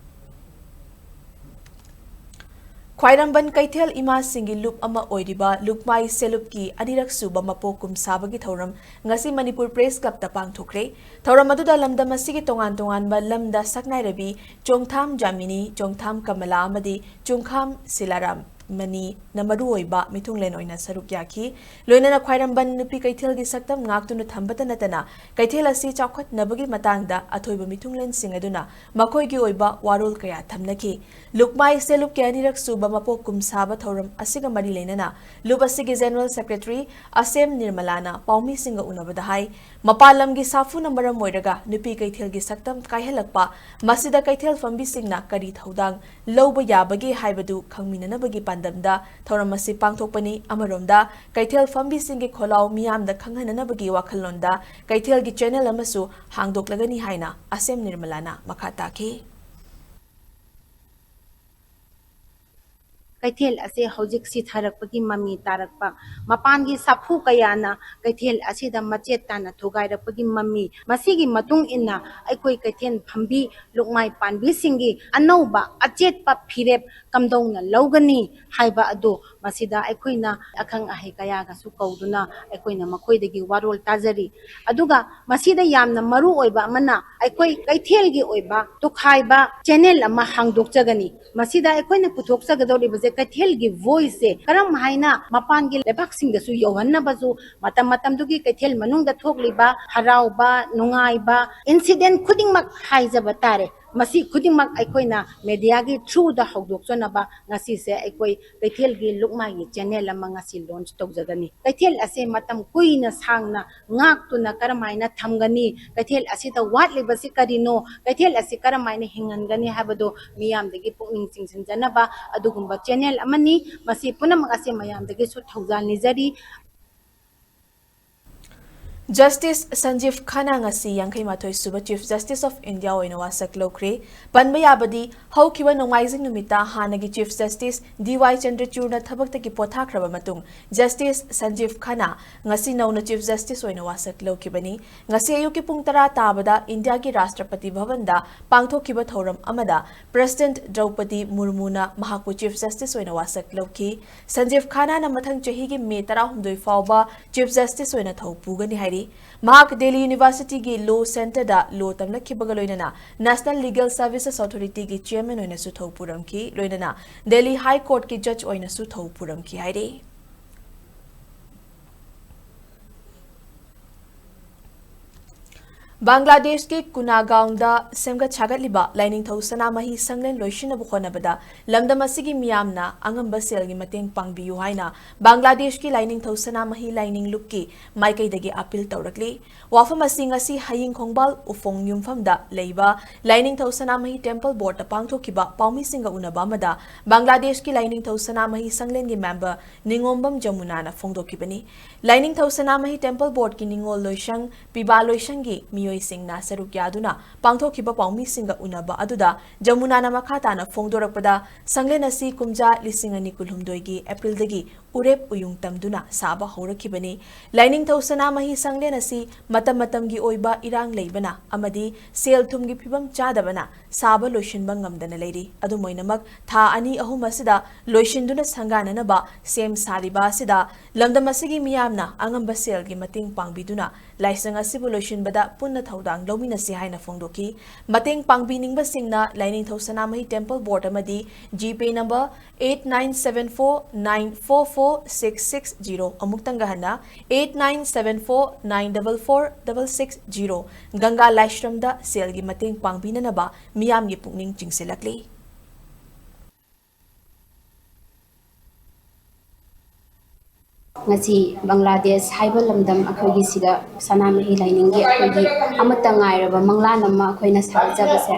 ꯈ꯭ꯋꯥꯏꯔꯝꯕꯟ ꯀꯩꯊꯦꯜ ꯏꯃꯥꯁꯤꯡꯒꯤ ꯂꯨꯞ ꯑꯃ ꯑꯣꯏꯔꯤꯕ ꯂꯨꯞꯃꯥꯏ ꯁꯦꯂꯨꯞꯀꯤ ꯑꯅꯤꯔꯛ ꯁꯨꯕ ꯃꯄꯣꯛ ꯀꯨꯝ ꯁꯥꯕꯒꯤ ꯊꯧꯔꯝ ꯉꯁꯤ ꯃꯅꯤꯄꯨꯔ ꯄ꯭ꯔꯦꯁ ꯀ꯭ꯂꯕꯇ ꯄꯥꯡꯊꯣꯛꯈ꯭ꯔꯦ꯫ ꯊꯧꯔꯝ ꯑꯗꯨꯗ ꯂꯝꯗꯝ ꯑꯁꯤꯒꯤ ꯇꯣꯉꯥꯟ ꯇꯣꯉꯥꯟꯕ ꯂꯝꯗ ꯁꯛꯅꯥꯏꯔꯕꯤ ꯆꯣꯡꯊꯥꯝ ꯖꯥꯃꯤꯅꯤ, ꯆꯣꯡꯊꯥꯝ ꯀꯃꯂꯥ ꯑꯃꯗꯤ ꯆꯨꯡꯈꯥꯝ ꯁꯤꯂꯥꯔꯥꯃꯅꯤꯅ ꯃꯔꯨꯑꯣꯏꯕ ꯃꯤꯊꯨꯡꯂꯦꯟ ꯑꯣꯏꯅ ꯁꯔꯨꯛ ꯌꯥꯈꯤ꯫ ꯂꯣꯏꯅꯅ ꯈ꯭ꯋꯥꯏꯔꯝꯕꯟ ꯅꯨꯄꯤ ꯀꯩꯊꯦꯜꯒꯤ ꯁꯛꯇꯝ ꯉꯥꯛꯇꯨꯅ ꯊꯝꯕꯇ ꯅꯠꯇꯅ, ꯀꯩꯊꯦꯜ ꯑꯁꯤ ꯆꯥꯎꯈꯠꯅꯕꯒꯤ ꯃꯇꯥꯡꯗ ꯑꯊꯣꯏꯕ ꯃꯤꯊꯨꯡꯂꯦꯟꯁꯤꯡ ꯑꯗꯨꯅ ꯃꯈꯣꯏꯒꯤ ꯑꯣꯏꯕ ꯋꯥꯔꯣꯜ ꯀꯌꯥ ꯊꯝꯅꯈꯤ꯫ ꯂꯨꯞꯃꯥꯏ ꯁꯦꯂꯨꯞꯀꯤ ꯑꯅꯤꯔꯛ ꯁꯨꯕ ꯃꯄꯣꯛ ꯀꯨꯝ ꯁꯥꯕ ꯊꯧꯔꯝ ꯑꯁꯤꯒ ꯃꯔꯤ ꯂꯩꯅꯅ ꯂꯨꯞ ꯑꯁꯤꯒꯤ ꯖꯦꯅꯔꯦꯜ ꯁꯦꯀ꯭ꯔꯦꯇꯔꯤ ꯑꯁꯦꯝ ꯅꯤꯔꯃꯂꯥꯅ ꯄꯥꯎꯃꯤꯁꯤꯡꯒ ꯎꯅꯕꯗ ꯍꯥꯏ, ꯃꯄꯥꯟ ꯂꯝꯒꯤ ꯁꯥꯐꯨꯅ ꯃꯔꯝ ꯑꯣꯏꯔꯒ ꯅꯨꯄꯤ ꯀꯩꯊꯦꯜꯒꯤ ꯁꯛꯇꯝ ꯀꯥꯏꯍꯜꯂꯛꯄ, ꯃꯁꯤꯗ ꯀꯩꯊꯦꯜ ꯐꯝꯕꯤꯁꯤꯡꯅ ꯀꯔꯤ ꯊꯧꯗꯥꯡ ꯂꯧꯕ ꯌꯥꯕꯒꯦ ꯍꯥꯏꯕꯗꯨ ꯈꯪꯃꯤꯟꯅꯅꯕꯒꯤ ꯄꯥꯟꯗꯝꯗ ꯊꯧꯔꯝ ꯑꯁꯤ ꯄꯥꯡꯊꯣꯛꯄꯅꯤ꯫ ꯑꯃꯔꯣꯝꯗ, ꯀꯩꯊꯦꯜ ꯐꯝꯕꯤꯁꯤꯡꯒꯤ ꯈꯣꯜꯂꯥꯎ ꯃꯤꯌꯥꯝꯗ ꯈꯪꯍꯟꯅꯅꯕꯒꯤ ꯋꯥꯈꯜꯂꯣꯟꯗ ꯀꯩꯊꯦꯜꯒꯤ ꯆꯦꯅꯦꯜ ꯑꯃꯁꯨ ꯍꯥꯡꯗꯣꯛꯂꯒꯅꯤ ꯍꯥꯏꯅ ꯑꯁꯦꯝ ꯅꯤꯔꯃꯂꯥꯅ ꯃꯈꯥ ꯇꯥꯈꯤ꯫ ꯀꯩꯊꯦꯜ ꯑꯁꯦ ꯍꯧꯖꯤꯛ ꯁꯤꯊꯔꯛꯄꯒꯤ ꯃꯃꯤ ꯇꯥꯔꯛꯄ, ꯃꯄꯥꯟꯒꯤ ꯁꯥꯐꯨ ꯀꯌꯥꯅ ꯀꯩꯊꯦꯜ ꯑꯁꯤꯗ ꯃꯆꯦꯠ ꯇꯥꯅ ꯊꯨꯒꯥꯏꯔꯛꯄꯒꯤ ꯃꯃꯤ, ꯃꯁꯤꯒꯤ ꯃꯇꯨꯡ ꯏꯟꯅ ꯑꯩꯈꯣꯏ ꯀꯩꯊꯦꯜ ꯐꯝꯕꯤ ꯂꯨꯛꯃꯥꯏ ꯄꯥꯟꯕꯤꯁꯤꯡꯒꯤ ꯑꯅꯧꯕ ꯑꯆꯦꯠꯄ ꯐꯤꯔꯦꯞ ꯀꯝꯗꯧꯅ ꯂꯧꯒꯅꯤ ꯍꯥꯏꯕ ꯑꯗꯨ ꯃꯁꯤꯗ ꯑꯩꯈꯣꯏꯅ ꯑꯈꯪ ꯑꯍꯩ ꯀꯌꯥꯒꯁꯨ ꯀꯧꯗꯨꯅ ꯑꯩꯈꯣꯏꯅ ꯃꯈꯣꯏꯗꯒꯤ ꯋꯥꯔꯣꯜ ꯇꯥꯖꯔꯤ꯫ ꯑꯗꯨꯒ ꯃꯁꯤꯗ ꯌꯥꯝꯅ ꯃꯔꯨ ꯑꯣꯏꯕ ꯑꯃꯅ, ꯑꯩꯈꯣꯏ ꯀꯩꯊꯦꯜꯒꯤ ꯑꯣꯏꯕ ꯇꯣꯈꯥꯏꯕ ꯆꯦꯅꯦꯜ ꯑꯃ ꯍꯥꯡꯗꯣꯛꯆꯒꯅꯤ꯫ ꯃꯁꯤꯗ ꯑꯩꯈꯣꯏꯅ ꯄꯨꯊꯣꯛꯆꯒꯗꯧꯔꯤꯕꯁꯦ ꯀꯩꯊꯦꯜꯒꯤ ꯚꯣꯏꯁꯁꯦ ꯀꯔꯝ ꯍꯥꯏꯅ ꯃꯄꯥꯟꯒꯤ ꯂꯩꯕꯥꯛꯁꯤꯡꯗꯁꯨ ꯌꯧꯍꯟꯅꯕꯁꯨ, ꯃꯇꯝ ꯃꯇꯝꯗꯨꯒꯤ ꯀꯩꯊꯦꯜ ꯃꯅꯨꯡꯗ ꯊꯣꯛꯂꯤꯕ ꯍꯔꯥꯎꯕ, ꯅꯨꯡꯉꯥꯏꯕ, ꯏꯟꯁꯤꯗꯦꯟ ꯈꯨꯗꯤꯡꯃꯛ ꯍꯥꯏꯖꯕ ꯇꯥꯔꯦ, ꯃꯁꯤ ꯈꯨꯗꯤꯡꯃꯛ ꯑꯩꯈꯣꯏꯅ ꯃꯦꯗꯤꯌꯥꯒꯤ ꯊ꯭ꯔꯨꯗ ꯍꯧꯗꯣꯛꯆꯅꯕ ꯉꯁꯤꯁꯦ ꯑꯩꯈꯣꯏ ꯀꯩꯊꯦꯜꯒꯤ ꯂꯨꯛꯃꯥꯏꯒꯤ ꯆꯦꯅꯦꯜ ꯑꯃ ꯉꯁꯤ ꯂꯣꯟꯆ ꯇꯧꯖꯒꯅꯤ꯫ ꯀꯩꯊꯦꯜ ꯑꯁꯦ ꯃꯇꯝ ꯀꯨꯏꯅ ꯁꯥꯡꯅ ꯉꯥꯛꯇꯨꯅ ꯀꯔꯝꯍꯥꯏꯅ ꯊꯝꯒꯅꯤ, ꯀꯩꯊꯦꯜ ꯑꯁꯤꯗ ꯋꯥꯠꯂꯤꯕꯁꯤ ꯀꯔꯤꯅꯣ, ꯀꯩꯊꯦꯜ ꯑꯁꯤ ꯀꯔꯝꯍꯥꯏꯅ ꯍꯤꯡꯍꯟꯒꯅꯤ ꯍꯥꯏꯕꯗꯣ ꯃꯤꯌꯥꯝꯗꯒꯤ ꯄꯨꯛꯅꯤꯡ ꯆꯤꯡꯁꯤꯟꯖꯅꯕ ꯑꯗꯨꯒꯨꯝꯕ ꯆꯦꯅꯦꯜ ꯑꯃꯅꯤ꯫ ꯃꯁꯤ ꯄꯨꯝꯅꯃꯛ ꯑꯁꯦ ꯃꯌꯥꯝꯗꯒꯤꯁꯨ ꯊꯧꯖꯥꯜ ꯅꯤꯖꯔꯤ꯫ ꯖꯁꯇꯤꯁ ꯁꯟꯖꯤꯚ ꯈꯟꯅꯥ ꯉꯁꯤ ꯌꯥꯡꯈꯩ ꯃꯥꯊꯣꯏ ꯁꯨꯕ ꯆꯤꯐ ꯖꯁꯇꯤꯁ ꯑꯣꯐ ꯏꯟꯗꯤꯌꯥ ꯑꯣꯏꯅ ꯋꯥꯁꯛ ꯂꯧꯈ꯭ꯔꯦ꯫ ꯄꯟꯕ ꯌꯥꯕꯗꯤ, ꯍꯧꯈꯤꯕ ꯅꯣꯡꯃꯥꯏꯖꯤꯡ ꯅꯨꯃꯤꯠꯇ ꯍꯥꯟꯅꯒꯤ ꯆꯤꯐ ꯖꯁꯇꯤꯁ ꯗꯤ ꯋꯥꯏ ꯆꯟꯗ꯭ꯔꯆꯨꯔꯅ ꯊꯕꯛꯇꯒꯤ ꯄꯣꯊꯥꯈ꯭ꯔꯕ ꯃꯇꯨꯡ, ꯖꯁꯇꯤꯁ ꯁꯟꯖꯤꯚ ꯈꯟꯅꯥ ꯉꯁꯤ ꯅꯧꯅ ꯆꯤꯐ ꯖꯁꯇꯤꯁ ꯑꯣꯏꯅ ꯋꯥꯁꯛ ꯂꯧꯈꯤꯕꯅꯤ꯫ ꯉꯁꯤ ꯑꯌꯨꯛꯀꯤ ꯄꯨꯡ ꯇꯔꯥ ꯇꯥꯕꯗ ꯏꯟꯗꯤꯌꯥꯒꯤ ꯔꯥꯁꯇ꯭ꯔꯄꯇꯤ ꯚꯕꯟꯗ ꯄꯥꯡꯊꯣꯛꯈꯤꯕ ꯊꯧꯔꯝ ꯑꯃꯗ ꯄ꯭ꯔꯦꯁꯤꯗꯦꯟꯠ ꯗ꯭ꯔꯧꯄꯗꯤ ꯃꯨꯔꯃꯨꯅ ꯃꯍꯥꯛꯄꯨ ꯆꯤꯐ ꯖꯁꯇꯤꯁ ꯑꯣꯏꯅ ꯋꯥꯁꯛ ꯂꯧꯈꯤ꯫ ꯁꯟꯖꯤꯚ ꯈꯟꯅꯥꯅ ꯃꯊꯪ ꯆꯍꯤꯒꯤ ꯃꯦ ꯇꯔꯥꯍꯨꯝꯗꯣꯏ ꯐꯥꯎꯕ ꯆꯤꯐ ꯖꯁꯇꯤꯁ ꯑꯣꯏꯅ ꯊꯧ ꯄꯨꯒꯅꯤ ꯍꯥꯏꯔꯤ꯫ ꯃꯍꯥꯛ ꯗꯦꯜꯂꯤ ꯌꯨꯅꯤꯚꯔꯁꯤꯇꯤꯒꯤ ꯂꯣ ꯁꯦꯟꯇꯔꯗ ꯂꯣ ꯇꯝꯂꯛꯈꯤꯕꯒ ꯂꯣꯏꯅꯅ ꯅꯦꯁꯅꯦꯜ ꯂꯤꯒꯦꯜ ꯁꯔꯚꯤꯁꯦꯁ ꯑꯣꯊꯣꯔꯤꯇꯤꯒꯤ ꯆꯤꯌꯔꯃꯦꯟ ꯑꯣꯏꯅꯁꯨ ꯊꯧ ꯄꯨꯔꯝꯈꯤ, ꯂꯣꯏꯅꯅ ꯗꯦꯜꯂꯤ ꯍꯥꯏ ꯀꯣꯔꯠꯀꯤ ꯖꯖ ꯑꯣꯏꯅꯁꯨ ꯊꯧ ꯄꯨꯔꯝꯈꯤ ꯍꯥꯏꯔꯤ꯫ ꯕꯪꯒ꯭ꯂꯥꯗꯦꯁꯀꯤ ꯀꯨꯅꯥꯒꯥꯎꯟꯗ ꯁꯦꯝꯒꯠ ꯁꯥꯒꯠꯂꯤꯕ ꯂꯥꯏꯅꯤꯡꯊꯧ ꯁꯅꯥꯃꯍꯤ ꯁꯪꯂꯦꯟ ꯂꯣꯏꯁꯤꯟꯅꯕ ꯍꯣꯠꯅꯕꯗ ꯂꯝꯗꯝ ꯑꯁꯤꯒꯤ ꯃꯤꯌꯥꯝꯅ ꯑꯉꯝꯕ ꯁꯦꯜꯒꯤ ꯃꯇꯦꯡ ꯄꯥꯡꯕꯤꯌꯨ ꯍꯥꯏꯅ ꯕꯪꯒ꯭ꯂꯥꯗꯦꯁꯀꯤ ꯂꯥꯏꯅꯤꯡꯊꯧ ꯁꯅꯥꯃꯍꯤ ꯂꯥꯏꯅꯤꯡ ꯂꯨꯞꯀꯤ ꯃꯥꯏꯀꯩꯗꯒꯤ ꯑꯄꯤꯜ ꯇꯧꯔꯛꯂꯤ꯫ ꯋꯥꯐꯝ ꯑꯁꯤ ꯉꯁꯤ ꯍꯌꯤꯡ ꯈꯣꯡꯕꯥꯜ ꯎꯐꯣꯡ ꯌꯨꯝꯐꯝꯗ ꯂꯩꯕ ꯂꯥꯏꯅꯤꯡꯊꯧ ꯁꯅꯥꯃꯍꯤ ꯇꯦꯝꯄꯜ ꯕꯣꯔꯗꯇ ꯄꯥꯡꯊꯣꯛꯈꯤꯕ ꯄꯥꯎꯃꯤꯁꯤꯡꯒ ꯎꯅꯕ ꯑꯃꯗ ꯕꯪꯒ꯭ꯂꯥꯗꯦꯁꯀꯤ ꯂꯥꯏꯅꯤꯡꯊꯧ ꯁꯅꯥꯃꯍꯤ ꯁꯪꯂꯦꯟꯒꯤ ꯃꯦꯝꯕꯔ ꯅꯤꯉꯣꯝꯕꯝ ꯖꯃꯨꯅꯥꯅ ꯐꯣꯡꯗꯣꯛꯈꯤꯕꯅꯤ꯫ ꯂꯥꯏꯅꯤꯡꯊꯧ ꯁꯅꯥꯃꯍꯤ ꯇꯦꯝꯄꯜ ꯕꯣꯔꯗꯀꯤ ꯅꯤꯉꯣꯜ ꯂꯣꯏꯁꯪ, ꯄꯤꯕꯥ ꯂꯣꯏꯁꯪꯒꯤ ꯃꯤꯑꯣꯏ ꯃꯤꯑꯣꯏꯁꯤꯡꯅ ꯁꯔꯨꯛ ꯌꯥꯗꯨꯅ ꯄꯥꯡꯊꯣꯛꯈꯤꯕ ꯄꯥꯎꯃꯤꯁꯤꯡꯒ ꯎꯅꯕ ꯑꯗꯨꯗ ꯖꯃꯨꯅꯥꯅ ꯃꯈꯥ ꯇꯥꯅ ꯐꯣꯡꯗꯣꯔꯛꯄꯗ, ꯁꯪꯂꯦꯟ ꯑꯁꯤ ꯀꯨꯝꯖꯥ ꯂꯤꯁꯤꯡ ꯑꯅꯤ ꯀꯨꯟꯍꯨꯝꯗꯣꯏꯒꯤ ꯑꯦꯄ꯭ꯔꯤꯜꯗꯒꯤ ꯎꯔꯦꯞ ꯎꯌꯨꯡ ꯇꯝꯗꯨꯅ ꯁꯥꯕ ꯍꯧꯔꯛꯈꯤꯕꯅꯤ꯫ ꯂꯥꯏꯅꯤꯡꯊꯧ ꯁꯅꯥꯃꯍꯤ ꯁꯪꯂꯦꯟ ꯑꯁꯤ ꯃꯇꯝ ꯃꯇꯝꯒꯤ ꯑꯣꯏꯕ ꯏꯔꯥꯡ ꯂꯩꯕꯅ ꯑꯃꯗꯤ ꯁꯦꯜ ꯊꯨꯝꯒꯤ ꯐꯤꯕꯝ ꯆꯥꯗꯕꯅ ꯁꯥꯕ ꯂꯣꯏꯁꯤꯟꯕ ꯉꯝꯗꯅ ꯂꯩꯔꯤ꯫ ꯑꯗꯨꯝ ꯑꯣꯏꯅꯃꯛ, ꯊꯥ ꯑꯅꯤ ꯑꯍꯨꯝ ꯑꯁꯤꯗ ꯂꯣꯏꯁꯤꯟꯗꯨꯅ ꯁꯪꯒꯥꯅꯅꯕ ꯁꯦꯝ ꯁꯥꯔꯤꯕ ꯑꯁꯤꯗ ꯂꯝꯗꯝ ꯑꯁꯤꯒꯤ ꯃꯤꯌꯥꯝꯅ ꯑꯉꯝꯕ ꯁꯦꯜꯒꯤ ꯃꯇꯦꯡ ꯄꯥꯡꯕꯤꯗꯨꯅ ꯂꯥꯏꯁꯪ ꯑꯁꯤꯕꯨ ꯂꯣꯏꯁꯤꯟꯕꯗ ꯄꯨꯟꯅ ꯊꯧꯗꯥꯡ ꯂꯧꯃꯤꯟꯅꯁꯤ ꯍꯥꯏꯅ ꯐꯣꯡꯗꯣꯛꯈꯤ꯫ ꯃꯇꯦꯡ ꯄꯥꯡꯕꯤꯅꯤꯡꯕꯁꯤꯡꯅ ꯂꯥꯏꯅꯤꯡꯊꯧ ꯁꯅꯥꯃꯍꯤ ꯇꯦꯝꯄꯜ ꯕꯣꯔꯗ ꯑꯃꯗꯤ ꯖꯤꯄꯦ number eight nine seven four nine four four six six zero, ꯑꯃꯨꯛꯇꯪꯒ ꯍꯟꯅ, eight nine seven four nine four four six six zero, ꯒꯪꯒꯥ ꯂꯥꯏꯁ꯭ꯔꯝꯗ ꯁꯦꯜꯒꯤ ꯃꯇꯦꯡ ꯄꯥꯡꯕꯤꯅꯅꯕ ꯃꯤꯌꯥꯝꯒꯤ ꯄꯨꯛꯅꯤꯡ ꯆꯤꯡꯁꯤꯜꯂꯛꯂꯤ꯫ ꯉꯁꯤ ꯕꯪꯒ꯭ꯂꯥꯗꯦꯁ ꯍꯥꯏꯕ ꯂꯝꯗꯝ ꯑꯩꯈꯣꯏꯒꯤ ꯁꯤꯗ ꯁꯅꯥꯃꯍꯤ ꯂꯥꯏꯅꯤꯡꯒꯤ ꯑꯩꯈꯣꯏꯒꯤ ꯑꯃꯠꯇ ꯉꯥꯏꯔꯕ ꯃꯪꯂꯥꯟ ꯑꯃ ꯑꯩꯈꯣꯏꯅ ꯁꯥꯖꯕꯁꯦ,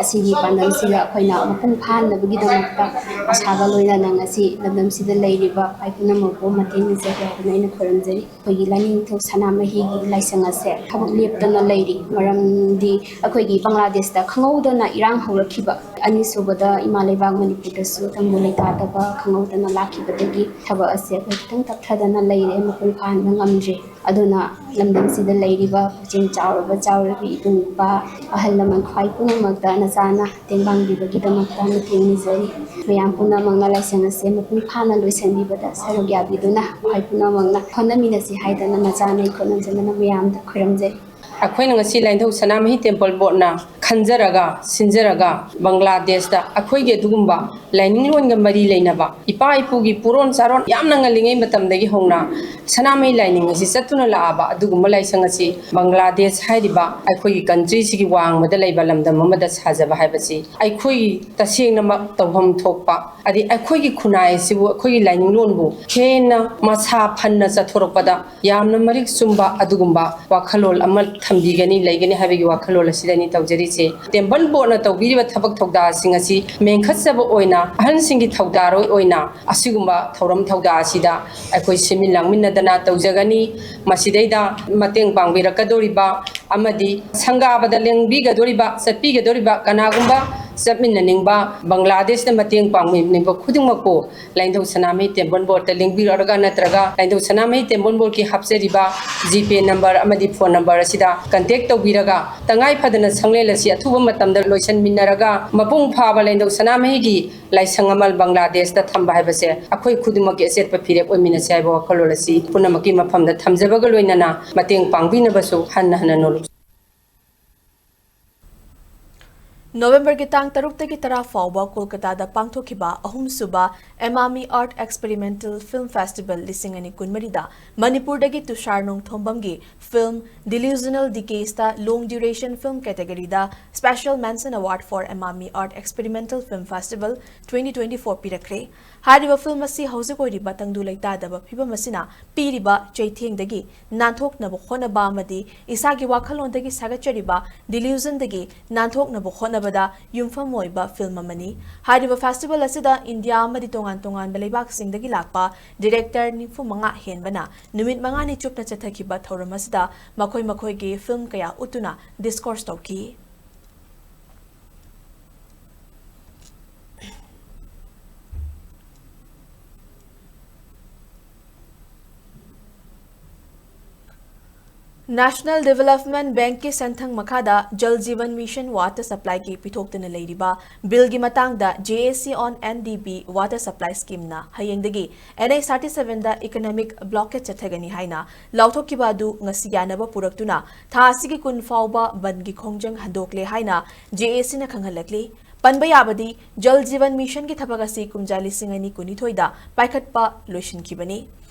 ꯑꯁꯤꯒꯤ ꯄꯥꯟꯗꯝꯁꯤꯗ ꯑꯩꯈꯣꯏꯅ ꯃꯄꯨꯡ ꯐꯥꯍꯟꯅꯕꯒꯤꯗꯃꯛꯇ ꯑꯁꯥꯒ ꯂꯣꯏꯅꯅ ꯉꯁꯤ ꯂꯝꯗꯝꯁꯤꯗ ꯂꯩꯔꯤꯕ ꯈ꯭ꯋꯥꯏ ꯄꯨꯝꯅꯃꯛꯄꯨ ꯃꯇꯦꯡ ꯅꯤꯖꯒꯦ ꯍꯥꯏꯗꯨꯅ ꯑꯩꯅ ꯈꯨꯔꯨꯝꯖꯔꯤ꯫ ꯑꯩꯈꯣꯏꯒꯤ ꯂꯥꯏꯅꯤꯡꯊꯧ ꯁꯅꯥꯃꯍꯤꯒꯤ ꯂꯥꯏꯁꯪ ꯑꯁꯦ ꯊꯕꯛ ꯂꯦꯞꯇꯅ ꯂꯩꯔꯤ꯫ ꯃꯔꯝꯗꯤ ꯑꯩꯈꯣꯏꯒꯤ ꯕꯪꯒ꯭ꯂꯥꯗꯦꯁꯇ ꯈꯪꯍꯧꯗꯅ ꯏꯔꯥꯡ ꯍꯧꯔꯛꯈꯤꯕ, ꯑꯅꯤꯁꯨꯕꯗ ꯏꯃꯥ ꯂꯩꯕꯥꯛ ꯃꯅꯤꯄꯨꯔꯗꯁꯨ ꯇꯪꯗꯨ ꯂꯩꯇꯥꯗꯕ ꯈꯪꯍꯧꯗꯅ ꯂꯥꯛꯈꯤꯕꯗꯒꯤ ꯊꯕꯛ ꯑꯁꯦ ꯑꯩꯈꯣꯏ ꯈꯤꯇꯪ ꯇꯞꯊꯗꯅ ꯂꯩꯔꯦ, ꯃꯄꯨꯡ ꯐꯥꯍꯟꯕ ꯉꯝꯗ꯭ꯔꯤ꯫ ꯑꯗꯨꯅ ꯂꯝꯗꯝꯁꯤꯗ ꯂꯩꯔꯤꯕ ꯄꯨꯛꯆꯦꯜ ꯆꯥꯎꯔꯕ ꯆꯥꯎꯔꯕꯤ ꯏꯕꯨꯡ ꯏꯄ꯭ꯋꯥ ꯑꯍꯜ ꯂꯃꯟ ꯈ꯭ꯋꯥꯏ ꯄꯨꯝꯅꯃꯛꯇ ꯅꯆꯥꯅ ꯇꯦꯡꯕꯥꯡꯕꯤꯕꯒꯤꯗꯃꯛꯇ ꯃꯇꯦꯡ ꯅꯤꯖꯔꯤ꯫ ꯃꯌꯥꯝ ꯄꯨꯝꯅꯃꯛꯅ ꯂꯥꯏꯁꯪ ꯑꯁꯦ ꯃꯄꯨꯡ ꯐꯥꯅ ꯂꯣꯏꯁꯤꯟꯕꯤꯕꯗ ꯁꯔꯨꯛ ꯌꯥꯕꯤꯗꯨꯅ ꯈ꯭ꯋꯥꯏ ꯄꯨꯝꯅꯃꯛꯅ ꯍꯣꯠꯅꯃꯤꯟꯅꯁꯤ ꯍꯥꯏꯗꯅ ꯅꯆꯥꯅ ꯑꯩ ꯈꯨꯔꯨꯝꯖꯅ ꯃꯌꯥꯝꯗ ꯈꯨꯔꯨꯝꯖꯔꯤ꯫ ꯑꯩꯈꯣꯏꯅ ꯉꯁꯤ ꯂꯥꯏꯅꯤꯡꯊꯧ ꯁꯅꯥꯃꯍꯤ ꯇꯦꯝꯄꯜ ꯕꯣꯔꯗꯅ ꯈꯟꯖꯔꯒ ꯁꯤꯟꯖꯔꯒ ꯕꯪꯒ꯭ꯂꯥꯗꯦꯁꯇ ꯑꯩꯈꯣꯏꯒꯤ ꯑꯗꯨꯒꯨꯝꯕ ꯂꯥꯏꯅꯤꯡꯂꯣꯟꯒ ꯃꯔꯤ ꯂꯩꯅꯕ ꯏꯄꯥ ꯏꯄꯨꯒꯤ ꯄꯨꯔꯣꯟ ꯆꯥꯔꯣꯟ ꯌꯥꯝꯅ ꯉꯜꯂꯤꯉꯩ ꯃꯇꯝꯗꯒꯤ ꯍꯧꯅ ꯁꯅꯥꯃꯍꯤ ꯂꯥꯏꯅꯤꯡ ꯑꯁꯤ ꯆꯠꯇꯨꯅ ꯂꯥꯛꯑꯕ ꯑꯗꯨꯒꯨꯝꯕ ꯂꯥꯏꯁꯪ ꯑꯁꯤ ꯕꯪꯒ꯭ꯂꯥꯗꯦꯁ ꯍꯥꯏꯔꯤꯕ ꯑꯩꯈꯣꯏꯒꯤ ꯀꯟꯇ꯭ꯔꯤꯁꯤꯒꯤ ꯋꯥꯡꯃꯗ ꯂꯩꯕ ꯂꯝꯗꯝ ꯑꯃꯗ ꯁꯥꯖꯕ ꯍꯥꯏꯕꯁꯤ ꯑꯩꯈꯣꯏꯒꯤ ꯇꯁꯦꯡꯅꯃꯛ ꯇꯧꯐꯝ ꯊꯣꯛꯄ, ꯑꯗꯩ ꯑꯩꯈꯣꯏꯒꯤ ꯈꯨꯟꯅꯥꯏ ꯑꯁꯤꯕꯨ, ꯑꯩꯈꯣꯏꯒꯤ ꯂꯥꯏꯅꯤꯡꯂꯣꯟꯕꯨ ꯍꯦꯟꯅ ꯃꯁꯥ ꯐꯅ ꯆꯠꯊꯣꯔꯛꯄꯗ ꯌꯥꯝꯅ ꯃꯔꯤꯛ ꯆꯨꯝꯕ ꯑꯗꯨꯒꯨꯝꯕ ꯋꯥꯈꯜꯂꯣꯟ ꯑꯃ ꯊꯝꯕꯤꯒꯅꯤ, ꯂꯩꯒꯅꯤ ꯍꯥꯏꯕꯒꯤ ꯋꯥꯈꯜꯂꯣꯟ ꯑꯁꯤꯗꯅꯤ ꯇꯧꯖꯔꯤꯁꯦ꯫ ꯇꯦꯝꯕꯜ ꯕꯣꯔꯗꯅ ꯇꯧꯕꯤꯔꯤꯕ ꯊꯕꯛ ꯊꯧꯗꯥꯁꯤꯡ ꯑꯁꯤ ꯃꯦꯟꯈꯠꯆꯕ ꯑꯣꯏꯅ ꯑꯍꯜꯁꯤꯡꯒꯤ ꯊꯧꯗꯥꯔꯣꯏ ꯑꯣꯏꯅ ꯑꯁꯤꯒꯨꯝꯕ ꯊꯧꯔꯝ ꯊꯧꯗꯥ ꯑꯁꯤꯗ ꯑꯩꯈꯣꯏ ꯁꯤꯟꯃꯤꯟ ꯂꯥꯡꯃꯤꯟꯅꯗꯅ ꯇꯧꯖꯒꯅꯤ꯫ ꯃꯁꯤꯗꯩꯗ ꯃꯇꯦꯡ ꯄꯥꯡꯕꯤꯔꯛꯀꯗꯧꯔꯤꯕ ꯑꯃꯗꯤ ꯁꯪꯒꯥꯕꯗ ꯂꯦꯡꯕꯤꯒꯗꯧꯔꯤꯕ, ꯆꯠꯄꯤꯒꯗꯧꯔꯤꯕ ꯀꯅꯥꯒꯨꯝꯕ ꯆꯠꯃꯤꯟꯅꯅꯤꯡꯕ, ꯕꯪꯒ꯭ꯂꯥꯗꯦꯁꯇ ꯃꯇꯦꯡ ꯄꯥꯡꯕꯤꯅꯤꯡꯕ ꯈꯨꯗꯤꯡꯃꯛꯄꯨ ꯂꯥꯏꯅꯤꯡꯊꯧ ꯁꯅꯥꯃꯍꯤ ꯇꯦꯝꯕꯜ ꯕꯣꯔꯗꯇ ꯂꯦꯡꯕꯤꯔꯛꯑꯒ ꯅꯠꯇ꯭ꯔꯒ ꯂꯥꯏꯅꯤꯡꯊꯧ ꯁꯅꯥꯃꯍꯤ ꯇꯦꯝꯕꯜ ꯕꯣꯔꯗꯀꯤ ꯍꯥꯞꯆꯔꯤꯕ ꯖꯤꯄꯦ ꯅꯝꯕꯔ ꯑꯃꯗꯤ ꯐꯣꯟ ꯅꯝꯕꯔ ꯑꯁꯤꯗ ꯀꯟꯇꯦꯛ ꯇꯧꯕꯤꯔꯒ ꯇꯉꯥꯏ ꯐꯗꯅ ꯁꯪꯂꯦꯟ ꯑꯁꯤ ꯑꯊꯨꯕ ꯃꯇꯝꯗ ꯂꯣꯏꯁꯤꯟꯃꯤꯟꯅꯔꯒ ꯃꯄꯨꯡ ꯐꯥꯕ ꯂꯥꯏꯅꯤꯡꯊꯧ ꯁꯅꯥꯃꯍꯤꯒꯤ ꯂꯥꯏꯁꯪ ꯑꯃ ꯕꯪꯒ꯭ꯂꯥꯗꯦꯁꯇ ꯊꯝꯕ ꯍꯥꯏꯕꯁꯦ ꯑꯩꯈꯣꯏ ꯈꯨꯗꯤꯡꯃꯛꯀꯤ ꯑꯆꯦꯠꯄ ꯐꯤꯔꯦꯞ ꯑꯣꯏꯃꯤꯟꯅꯁꯤ ꯍꯥꯏꯕ ꯋꯥꯈꯜꯂꯣꯟ ꯑꯁꯤ ꯄꯨꯝꯅꯃꯛꯀꯤ ꯃꯐꯝꯗ ꯊꯝꯖꯕꯒ ꯂꯣꯏꯅꯅ ꯃꯇꯦꯡ ꯄꯥꯡꯕꯤꯅꯕꯁꯨ ꯍꯟꯅ ꯍꯟꯅ ꯅꯣꯜꯂꯨ꯫ ꯅꯣꯕꯦꯝꯕꯔꯒꯤ ꯇꯥꯡ ꯇꯔꯨꯛꯇꯒꯤ ꯇꯔꯥ ꯐꯥꯎꯕ ꯀꯣꯜꯀꯇꯥꯗ ꯄꯥꯡꯊꯣꯛꯈꯤꯕ ꯑꯍꯨꯝꯁꯨꯕ Emami art experimental film festival ꯂꯤꯁꯤꯡ ꯑꯅꯤ ꯀꯨꯟꯃꯔꯤꯗ ꯃꯅꯤꯄꯨꯔꯗꯒꯤ ꯇꯨꯁꯥꯔ ꯅꯣꯡꯊꯣꯝꯕꯝꯒꯤ ꯐꯤꯜꯝ ꯗꯤꯂ꯭ꯌꯨꯖꯅꯦꯜ ꯗꯤꯀꯦꯁꯇ ꯂꯣꯡ ꯗ꯭ꯌꯨꯔꯦꯁꯟ ꯐꯤꯜꯝ ꯀꯦꯇꯦꯒꯣꯔꯤꯗ Special Mention Award for Emami Art Experimental Film Festival twenty twenty-four ꯄꯤꯔꯛꯈ꯭ꯔꯦ꯫ ꯍꯥꯏꯔꯤꯕ ꯐꯤꯜꯝ ꯑꯁꯤ ꯍꯧꯖꯤꯛ ꯑꯣꯏꯔꯤꯕ ꯇꯪꯗꯨ ꯂꯩꯇꯥꯗꯕ ꯐꯤꯕꯝ ꯑꯁꯤꯅ ꯄꯤꯔꯤꯕ ꯆꯩꯊꯦꯡꯗꯒꯤ ꯅꯥꯟꯊꯣꯛꯅꯕ ꯍꯣꯠꯅꯕ ꯑꯃꯗꯤ ꯏꯁꯥꯒꯤ ꯋꯥꯈꯜꯂꯣꯟꯗꯒꯤ ꯁꯥꯒꯠꯆꯔꯤꯕ ꯗꯤꯂ꯭ꯌꯨꯖꯟꯗꯒꯤ ꯅꯥꯟꯊꯣꯛꯅꯕ ꯍꯣꯠꯅꯕꯗ ꯌꯨꯝꯐꯝ ꯑꯣꯏꯕ ꯐꯤꯜꯝ ꯑꯃꯅꯤ꯫ ꯍꯥꯏꯔꯤꯕ ꯐꯦꯁꯇꯤꯚꯦꯜ ꯑꯁꯤꯗ ꯏꯟꯗꯤꯌꯥ ꯑꯃꯗꯤ ꯇꯣꯉꯥꯟ ꯇꯣꯉꯥꯟꯕ ꯂꯩꯕꯥꯛꯁꯤꯡꯗꯒꯤ ꯂꯥꯛꯄ ꯗꯤꯔꯦꯛꯇꯔ ꯅꯤꯐꯨ ꯃꯉꯥ ꯍꯦꯟꯕꯅ ꯅꯨꯃꯤꯠ ꯃꯉꯥꯅꯤ ꯆꯨꯞꯅ ꯆꯠꯊꯈꯤꯕ ꯊꯧꯔꯝ ꯑꯁꯤꯗ ꯃꯈꯣꯏ ꯃꯈꯣꯏꯒꯤ ꯐꯤꯜꯝ ꯀꯌꯥ ꯎꯠꯇꯨꯅ ꯗꯤꯁꯀꯣꯔꯁ ꯇꯧꯈꯤ꯫ National Development Bankꯀꯤ ꯁꯦꯟꯊꯪ ꯃꯈꯥꯗ ꯖꯜ ꯖꯤꯚꯟ ꯃꯤꯁꯟ ꯋꯥꯇꯔ ꯁꯄ꯭ꯂꯥꯏꯒꯤ ꯄꯤꯊꯣꯛꯇꯨꯅ ꯂꯩꯔꯤꯕ ꯕꯤꯜꯒꯤ ꯃꯇꯥꯡꯗ J A C on N D B Water Supply Schemeꯅ ꯍꯌꯦꯡꯗꯒꯤ N H thirty sevenꯗ economic blockade ꯆꯠꯊꯒꯅꯤ ꯍꯥꯏꯅ ꯂꯥꯎꯊꯣꯛꯈꯤꯕ ꯑꯗꯨ ꯉꯁꯤ ꯌꯥꯅꯕ ꯄꯨꯔꯛꯇꯨꯅ ꯊꯥ ꯑꯁꯤꯒꯤ ꯀꯨꯟ ꯐꯥꯎꯕ ꯕꯟꯒꯤ ꯈꯣꯡꯖꯪ ꯍꯟꯗꯣꯛꯂꯦ ꯍꯥꯏꯅ J A Cꯅ ꯈꯪꯍꯜꯂꯛꯂꯤ꯫ ꯄꯟꯕ ꯌꯥꯕꯗꯤ, ꯖꯜ ꯖꯤꯚꯟ ꯃꯤꯁꯟꯒꯤ ꯊꯕꯛ ꯑꯁꯤ ꯀꯨꯝꯖꯥ ꯂꯤꯁꯤꯡ ꯑꯅꯤ ꯀꯨꯟꯅꯤꯊꯣꯏꯗ ꯄꯥꯏꯈꯠꯄ ꯂꯣꯏꯁꯤꯟꯈꯤꯕꯅꯤ꯫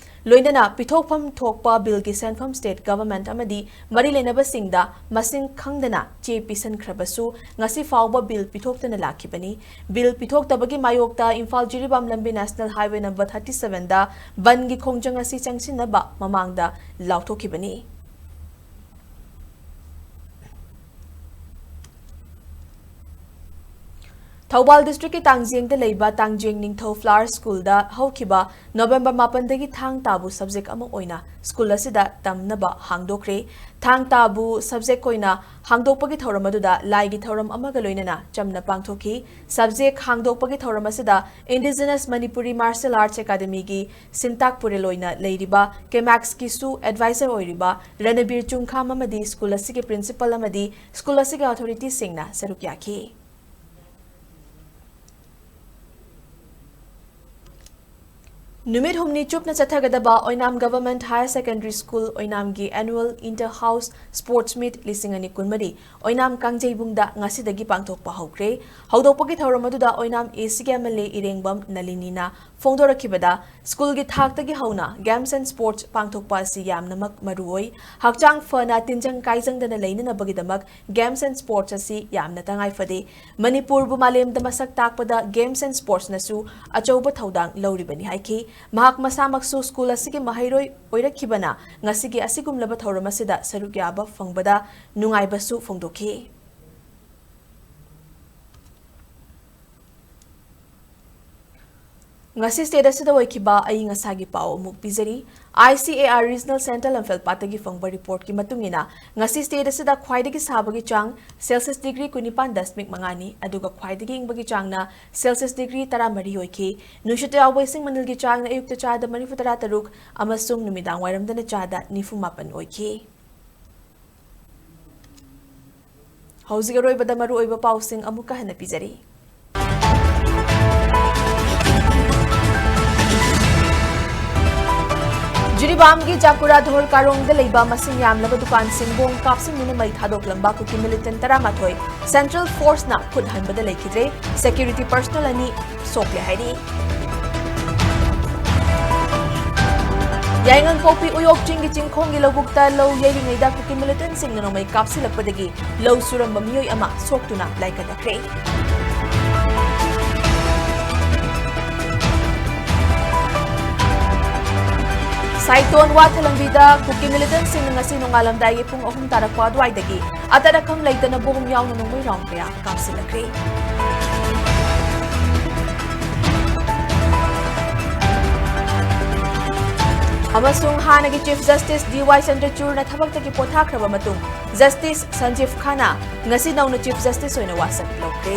ꯂꯣꯏꯅꯅ ꯄꯤꯊꯣꯛꯐꯝ ꯊꯣꯛꯄ ꯕꯤꯜꯒꯤ ꯁꯦꯟꯐꯝ ꯁ꯭ꯇꯦꯠ ꯒꯚꯔꯟꯃꯦꯟꯠ ꯑꯃꯗꯤ ꯃꯔꯤ ꯂꯩꯅꯕꯁꯤꯡꯗ ꯃꯁꯤꯡ ꯈꯪꯗꯅ ꯆꯦ ꯄꯤꯁꯤꯟꯈ꯭ꯔꯕꯁꯨ ꯉꯁꯤ ꯐꯥꯎꯕ ꯕꯤꯜ ꯄꯤꯊꯣꯛꯇꯅ ꯂꯥꯛꯈꯤꯕꯅꯤ꯫ ꯕꯤꯜ ꯄꯤꯊꯣꯛꯇꯕꯒꯤ ꯃꯥꯌꯣꯛꯇ ꯏꯝꯐꯥꯜ ꯖꯤꯔꯤꯕꯥꯝ ꯂꯝꯕꯤ National Highway number thirty sevenꯗ ꯕꯟꯒꯤ ꯈꯣꯡꯖꯪ ꯑꯁꯤ ꯆꯪꯁꯤꯟꯅꯕ ꯃꯃꯥꯡꯗ ꯂꯥꯎꯊꯣꯛꯈꯤꯕꯅꯤ꯫ ꯊꯧꯕꯥꯜ districtꯀꯤ ꯇꯥꯡꯖꯦꯡꯗ ꯂꯩꯕ ꯇꯥꯡꯖꯦꯡ ꯅꯤꯡꯊꯧ Flower Schoolꯗ ꯍꯧꯈꯤꯕ November ꯃꯥꯄꯟꯗꯒꯤ ꯊꯥꯡ ꯇꯥꯕꯨ subject ꯑꯃ ꯑꯣꯏꯅ school ꯑꯁꯤꯗ ꯇꯝꯅꯕ ꯍꯥꯡꯗꯣꯛꯈ꯭ꯔꯦ꯫ ꯊꯥꯡ ꯇꯥꯕꯨ subject ꯑꯣꯏꯅ ꯍꯥꯡꯗꯣꯛꯄꯒꯤ ꯊꯧꯔꯝ ꯑꯗꯨꯗ ꯂꯥꯏꯒꯤ ꯊꯧꯔꯝ ꯑꯃꯒ ꯂꯣꯏꯅꯅ ꯆꯝꯅ ꯄꯥꯡꯊꯣꯛꯈꯤ꯫ Subject ꯍꯥꯡꯗꯣꯛꯄꯒꯤ ꯊꯧꯔꯝ ꯑꯁꯤꯗ Indigenous Manipuri Martial Arts Academyꯒꯤ ꯁꯤꯟꯇꯥꯛ ꯄꯨꯔꯦꯜ ꯑꯣꯏꯅ ꯂꯩꯔꯤꯕ ꯀꯦꯃꯥꯛꯁꯀꯤꯁꯨ advisor ꯑꯣꯏꯔꯤꯕ ꯔꯅꯕꯤꯔ ꯆꯨꯡꯈꯥꯝ ꯑꯃꯗꯤ school ꯑꯁꯤꯒꯤ principal ꯑꯃꯗꯤ school ꯑꯁꯤꯒꯤ authorityꯁꯤꯡꯅ ꯁꯔꯨꯛ ꯌꯥꯈꯤ꯫ ꯅꯨꯃꯤꯠ ꯍꯨꯝꯅꯤ ꯆꯨꯞꯅ ꯆꯠꯊꯒꯗꯕ ꯑꯣꯏꯅꯥꯝ Government Higher Secondary School ꯑꯣꯏꯅꯥꯝꯒꯤ annual inter house sports meet ꯂꯤꯁꯤꯡ ꯑꯅꯤ ꯀꯨꯟꯃꯔꯤ ꯑꯣꯏꯅꯥꯝ ꯀꯥꯡꯖꯩꯕꯨꯡꯗ ꯉꯁꯤꯗꯒꯤ ꯄꯥꯡꯊꯣꯛꯄ ꯍꯧꯈ꯭ꯔꯦ꯫ ꯍꯧꯗꯣꯛꯄꯒꯤ ꯊꯧꯔꯝ ꯑꯗꯨꯗ ꯑꯣꯏꯅꯥꯝ ACꯒꯤ MLA ꯏꯔꯦꯡꯕꯝ ꯅꯂꯤꯅꯤꯅ ꯐꯣꯡꯗꯣꯔꯛꯈꯤꯕꯗ, schoolꯒꯤ ꯊꯥꯛꯇꯒꯤ ꯍꯧꯅ games and sports ꯄꯥꯡꯊꯣꯛꯄ ꯑꯁꯤ ꯌꯥꯝꯅꯃꯛ ꯃꯔꯨꯑꯣꯏ꯫ ꯍꯛꯆꯥꯡ ꯐꯅ ꯇꯤꯟꯖꯪ ꯀꯥꯏꯖꯪꯗꯅ ꯂꯩꯅꯅꯕꯒꯤꯗꯃꯛ games and sports ꯑꯁꯤ ꯌꯥꯝꯅ ꯇꯉꯥꯏ ꯐꯗꯦ꯫ ꯃꯅꯤꯄꯨꯔꯕꯨ ꯃꯥꯂꯦꯝꯗ ꯃꯁꯛ ꯇꯥꯛꯄꯗ games and sportsꯅꯁꯨ ꯑꯆꯧꯕ ꯊꯧꯗꯥꯡ ꯂꯧꯔꯤꯕꯅꯤ ꯍꯥꯏꯈꯤ꯫ ꯃꯍꯥꯛ ꯃꯁꯥꯃꯛꯁꯨ school ꯑꯁꯤꯒꯤ ꯃꯍꯩꯔꯣꯏ ꯑꯣꯏꯔꯛꯈꯤꯕꯅ ꯉꯁꯤꯒꯤ ꯑꯁꯤꯒꯨꯝꯂꯕ ꯊꯧꯔꯝ ꯑꯁꯤꯗ ꯁꯔꯨꯛ ꯌꯥꯕ ꯐꯪꯕꯗ ꯅꯨꯡꯉꯥꯏꯕꯁꯨ ꯐꯣꯡꯗꯣꯛꯈꯤ꯫ ꯉꯁꯤ state ꯑꯁꯤꯗ ꯑꯣꯏꯈꯤꯕ ꯑꯏꯪ ꯑꯁꯥꯒꯤ ꯄꯥꯎ ꯑꯃꯨꯛ ꯄꯤꯖꯔꯤ꯫ ICAR Regional Centre ꯂꯝꯐꯦꯜꯄꯥꯠꯇꯒꯤ ꯐꯪꯕ reportꯀꯤ ꯃꯇꯨꯡ ꯏꯟꯅ, ꯉꯁꯤ state ꯑꯁꯤꯗ ꯈ꯭ꯋꯥꯏꯗꯒꯤ ꯁꯥꯕꯒꯤ ꯆꯥꯡ Celsius degree ꯀꯨꯟꯅꯤꯄꯥꯟ ꯗꯁꯃꯤꯛ ꯃꯉꯥꯅꯤ, ꯑꯗꯨꯒ ꯈ꯭ꯋꯥꯏꯗꯒꯤ ꯏꯪꯕꯒꯤ ꯆꯥꯡꯅ Celsius degree ꯇꯔꯥꯃꯔꯤ ꯑꯣꯏꯈꯤ꯫ ꯅꯨꯡꯁꯤꯠꯇ ꯌꯥꯎꯕ ꯏꯁꯤꯡ ꯃꯅꯤꯜꯒꯤ ꯆꯥꯡꯅ ꯑꯌꯨꯛꯇ ꯆꯥꯗ ꯃꯔꯤꯐꯨ ꯇꯔꯥ ꯇꯔꯨꯛ ꯑꯃꯁꯨꯡ ꯅꯨꯃꯤꯗꯥꯡ ꯋꯥꯏꯔꯝꯗꯅ ꯆꯥꯗ ꯅꯤꯐꯨ ꯃꯥꯄꯟ ꯑꯣꯏꯈꯤ꯫ ꯍꯧꯖꯤꯛ ꯑꯔꯣꯏꯕꯗ ꯃꯔꯨꯑꯣꯏꯕ ꯄꯥꯎꯁꯤꯡ ꯑꯃꯨꯛꯀ ꯍꯟꯅ ꯄꯤꯖꯔꯤ꯫ ꯖꯤꯔꯤꯕꯥꯝꯒꯤ ꯆꯥꯀꯨꯔꯥ ꯙꯣꯔ ꯀꯥꯔꯣꯡꯗ ꯂꯩꯕ ꯃꯁꯤꯡ ꯌꯥꯝꯂꯕ ꯗꯨꯀꯥꯟꯁꯤꯡ ꯕꯣꯝ ꯀꯥꯞꯁꯤꯟꯗꯨꯅ ꯃꯩ ꯊꯥꯗꯣꯛꯂꯝꯕ ꯀꯨꯀꯤ militant ꯇꯔꯥꯃꯥꯊꯣꯏ Central Forceꯅ ꯈꯨꯠ ꯍꯟꯕꯗ ꯂꯩꯈꯤꯗ꯭ꯔꯦ꯫ Security personnel ꯑꯅꯤ ꯁꯣꯛꯂꯦ ꯍꯥꯏꯔꯤ꯫ ꯌꯥꯏꯉꯪꯄꯣꯛꯄꯤ ꯎꯌꯣꯛ ꯆꯤꯡꯒꯤ ꯆꯤꯡꯈꯣꯡꯒꯤ ꯂꯧꯕꯨꯛꯇ ꯂꯧ ꯌꯩꯔꯤꯉꯩꯗ ꯀꯨꯀꯤ militantꯁꯤꯡꯅ ꯅꯣꯡꯃꯩ ꯀꯥꯞꯁꯤꯜꯂꯛꯄꯗꯒꯤ ꯂꯧ ꯁꯨꯔꯝꯕ ꯃꯤꯑꯣꯏ ꯑꯃ ꯁꯣꯛꯇꯨꯅ ꯂꯥꯏꯀꯠꯅꯈ꯭ꯔꯦ꯫ ꯁꯥꯏꯇꯣꯟ ꯋꯥꯊ ꯂꯝꯕꯤꯗ ꯀꯨꯀꯤ militantꯁꯤꯡꯅ ꯉꯁꯤ ꯅꯣꯡꯉꯥꯜꯂꯝꯗꯥꯏꯒꯤ ꯄꯨꯡ ꯑꯍꯨꯝ ꯇꯥꯔꯛꯄ ꯑꯗꯨꯋꯥꯏꯗꯒꯤ ꯑꯇꯠ ꯑꯈꯝ ꯂꯩꯇꯅ ꯕꯣꯝ ꯌꯥꯎꯅ ꯅꯣꯡꯃꯩ round ꯀꯌꯥ ꯀꯥꯞꯁꯤꯜꯂꯛꯈ꯭ꯔꯦ꯫ ꯑꯃꯁꯨꯡ ꯍꯥꯟꯅꯒꯤ Chief Justice D Y Chandrachudꯅ ꯊꯕꯛꯇꯒꯤ ꯄꯣꯊꯥꯈ꯭ꯔꯕ ꯃꯇꯨꯡ Justice Sanjiv Khanna ꯉꯁꯤ ꯅꯧꯅ Chief Justice ꯑꯣꯏꯅ ꯋꯥꯁꯛ ꯂꯧꯈ꯭ꯔꯦ꯫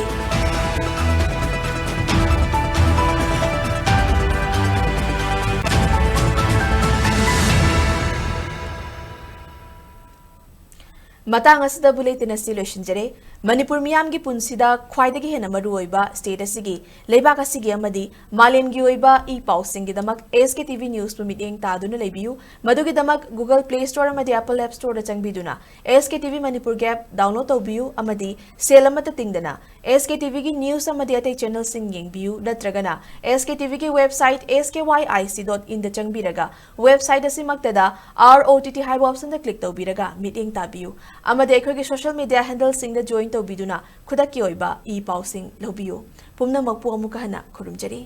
ꯃꯇꯥꯡ ꯑꯁꯤꯗ bulletin ꯑꯁꯤ ꯂꯣꯏꯁꯤꯟꯖꯔꯦ꯫ ꯃꯅꯤꯄꯨꯔ ꯃꯤꯌꯥꯝꯒꯤ ꯄꯨꯟꯁꯤꯗ ꯈ꯭ꯋꯥꯏꯗꯒꯤ ꯍꯦꯟꯅ ꯃꯔꯨ ꯑꯣꯏꯕ state ꯑꯁꯤꯒꯤ, ꯂꯩꯕꯥꯛ ꯑꯁꯤꯒꯤ ꯑꯃꯗꯤ ꯃꯥꯂꯦꯝꯒꯤ ꯑꯣꯏꯕ E ꯄꯥꯎꯁꯤꯡꯒꯤꯗꯃꯛ S K T V Newsꯄꯨ ꯃꯤꯠꯌꯦꯡ ꯇꯥꯗꯨꯅ ꯂꯩꯕꯤꯌꯨ꯫ ꯃꯗꯨꯒꯤꯗꯃꯛ Google Play Store ꯑꯃꯗꯤ Apple App Storeꯗ ꯆꯪꯕꯤꯗꯨꯅ S K T V ꯃꯅꯤꯄꯨꯔꯒꯤ app download ꯇꯧꯕꯤꯌꯨ ꯑꯃꯗꯤ ꯁꯦꯜ ꯑꯃꯠꯇ ꯇꯤꯡꯗꯅ S K T Vꯒꯤ news ꯑꯃꯗꯤ ꯑꯇꯩ channelꯁꯤꯡ ꯌꯦꯡꯕꯤꯌꯨ, ꯅꯠꯇ꯭ꯔꯒꯅ S K T Vꯒꯤ website S K Y I C dot inꯗ ꯆꯪꯕꯤꯔꯒ website ꯑꯁꯤꯃꯛꯇꯗ R O T T ꯍꯥꯏꯕ optionꯗ click ꯇꯧꯕꯤꯔꯒ ꯃꯤꯠꯌꯦꯡ ꯇꯥꯕꯤꯌꯨ꯫ ꯑꯃꯗꯤ ꯑꯩꯈꯣꯏꯒꯤ social media handleꯁꯤꯡꯗ join ꯇꯧꯕꯤꯗꯨꯅ ꯈꯨꯗꯛꯀꯤ ꯑꯣꯏꯕ ꯏ ꯄꯥꯎꯁꯤꯡ ꯂꯧꯕꯤꯌꯨ꯫ ꯄꯨꯝꯅꯃꯛꯄꯨ ꯑꯃꯨꯛꯀ ꯍꯟꯅ ꯈꯨꯔꯨꯝꯖꯔꯤ꯫